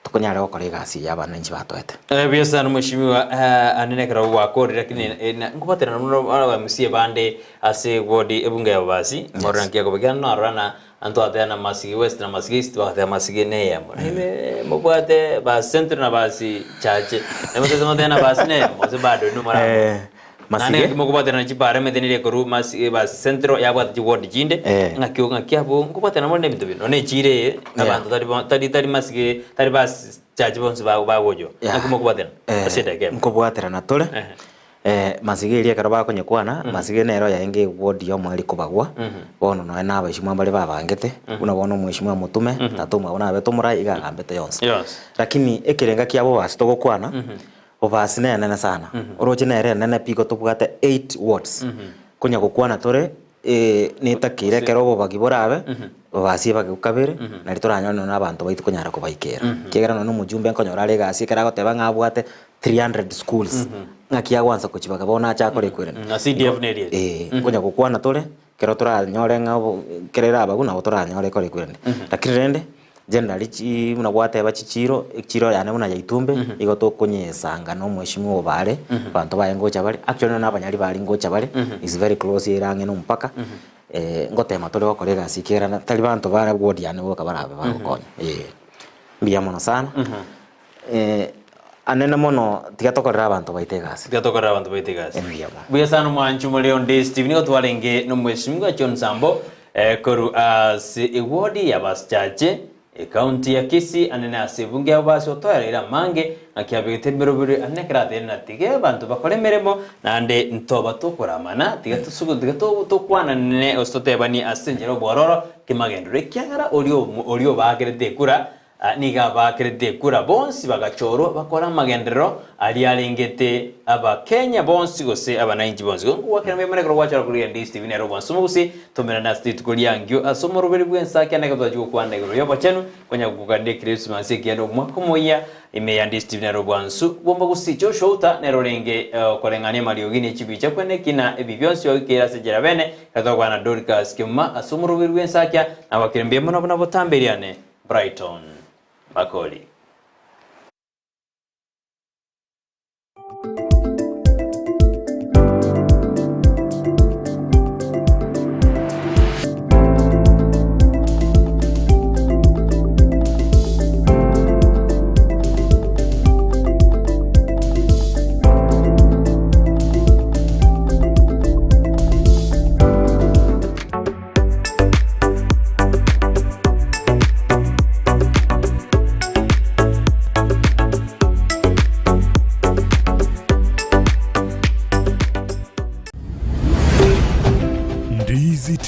tokonyare gokora egasi eye abananchi batoete. Buya sana mweshimiwa anene ekero gwakorire lakini nkobaterana mono aba MCA bande ase ward ebunge ya Babasi morore naki ekobekera narora na Ntwateba na Masigi West na Masigi East bagateba Masigi neyemo. Naime mobwate basi Central na basi Chache. Naime motebe na basi neyemo gose bado inwe morabwo. Eh, Naende Masige. ng'aki mokobwaterana chiparliament niria ekorwa Masi basi Central yabwate chiward chinde, Eh. ng'aki ng'aki abwo nkobwaterana more nebinto bino. Nonye echiro eye, abanto tari bo tari tari Masigi tari basi Chache bonsi ba bagochwa. Yeah. Ng'aki mokobwaterana Eh, ase edageka emo. nkobwaterana tore. Ehe. Masige eria ekero bakonyekwana, masige nero yaenge eward y'omoerio kobagwa, bono nonya na abaeshimwa mbare babangete, buna bono omweshimiwa Mutume, tata omwabo nabete omorai iga agambete yonsi. Lakini ekerenga kia Bobasi togokwana, Bobasi nenene sana, oroche nere enene pi igo tobwate eight wards, konya gokwana tore netakeire ekero obobagi borabe, Bobasi ebage kabere, nari toranyore nonya na abanto baito konyara kobaikera. Ekiagera nonya na omojumbe nkonyora are egasi ekero agoteba ng'a abwate 300 schools. Ng'aki agwansa kochibaga bono ache akore ekwerena. Na CDF neri ere. Eh, nkonya gokwana tore, ekero toranyore ng'a obo ekero erabagu nabo toranyore ekore ekwerende. Lakini rende, generally chi buna gwateba chichiro, echiro yane buna ya Itumbe, igo tokonyesanga na omweshimiwa Obare, abanto baye ngocha bare, actually nonye na abanyari baria ngocha bare, is very close ere ang'e na omopaka, ngotema tore gokora egasi ekiagera tari banto bare ward yane boka barabe bagokonya, eh. Mbuya mono sana. Anene mono tiga tokorere abanto baito egasi. Tiga tokorere abanto baito egasi. Mbuya mono. Mbuya sana omwanchi omoriri onde Steve nigo twarenge nomweshimiwa John Sambo korwa ase eward ya Basichache ecounty ya Kisii anene ase ebunge ya Bobasi otoereire amange ng'aki abegete emeroberi anene ekero ateire na tiga abanto bakore emeremo naende ntoba tokoramana tiga tosugu tiga tokwanane gose totebanie ase enchera obwororo kemagendero ekiagera oria oria obakerete ekura Nigo abaakerete ekura bonsi bagachorwa bakore amagenderero aria arengete Abakenya bonsi gose abanainchi bonsi. Igo nkogwakera mbuya mono ekero gwachora korigia DSTV nere obwansu mogusi tomerane ase rituko riangio ase omoroberi bw'ensake ande ekero twachia gokwana igoro y'obochenu konya gokogania ekrisimasi ekiya na omwaka omoyia ime ya DSTV nere obwansu bw'omogusi Joshua Outa nere orenge okoreng'ania amariogi ne chibicha kweneki na ebi bionsi oikeire ase enchera bene ekero twakwana na Dorcas Kemuma ase omoroberi bw'ensakia nagwakire mbuya mono buna botambe riane. Brighton Makori. Ndizi.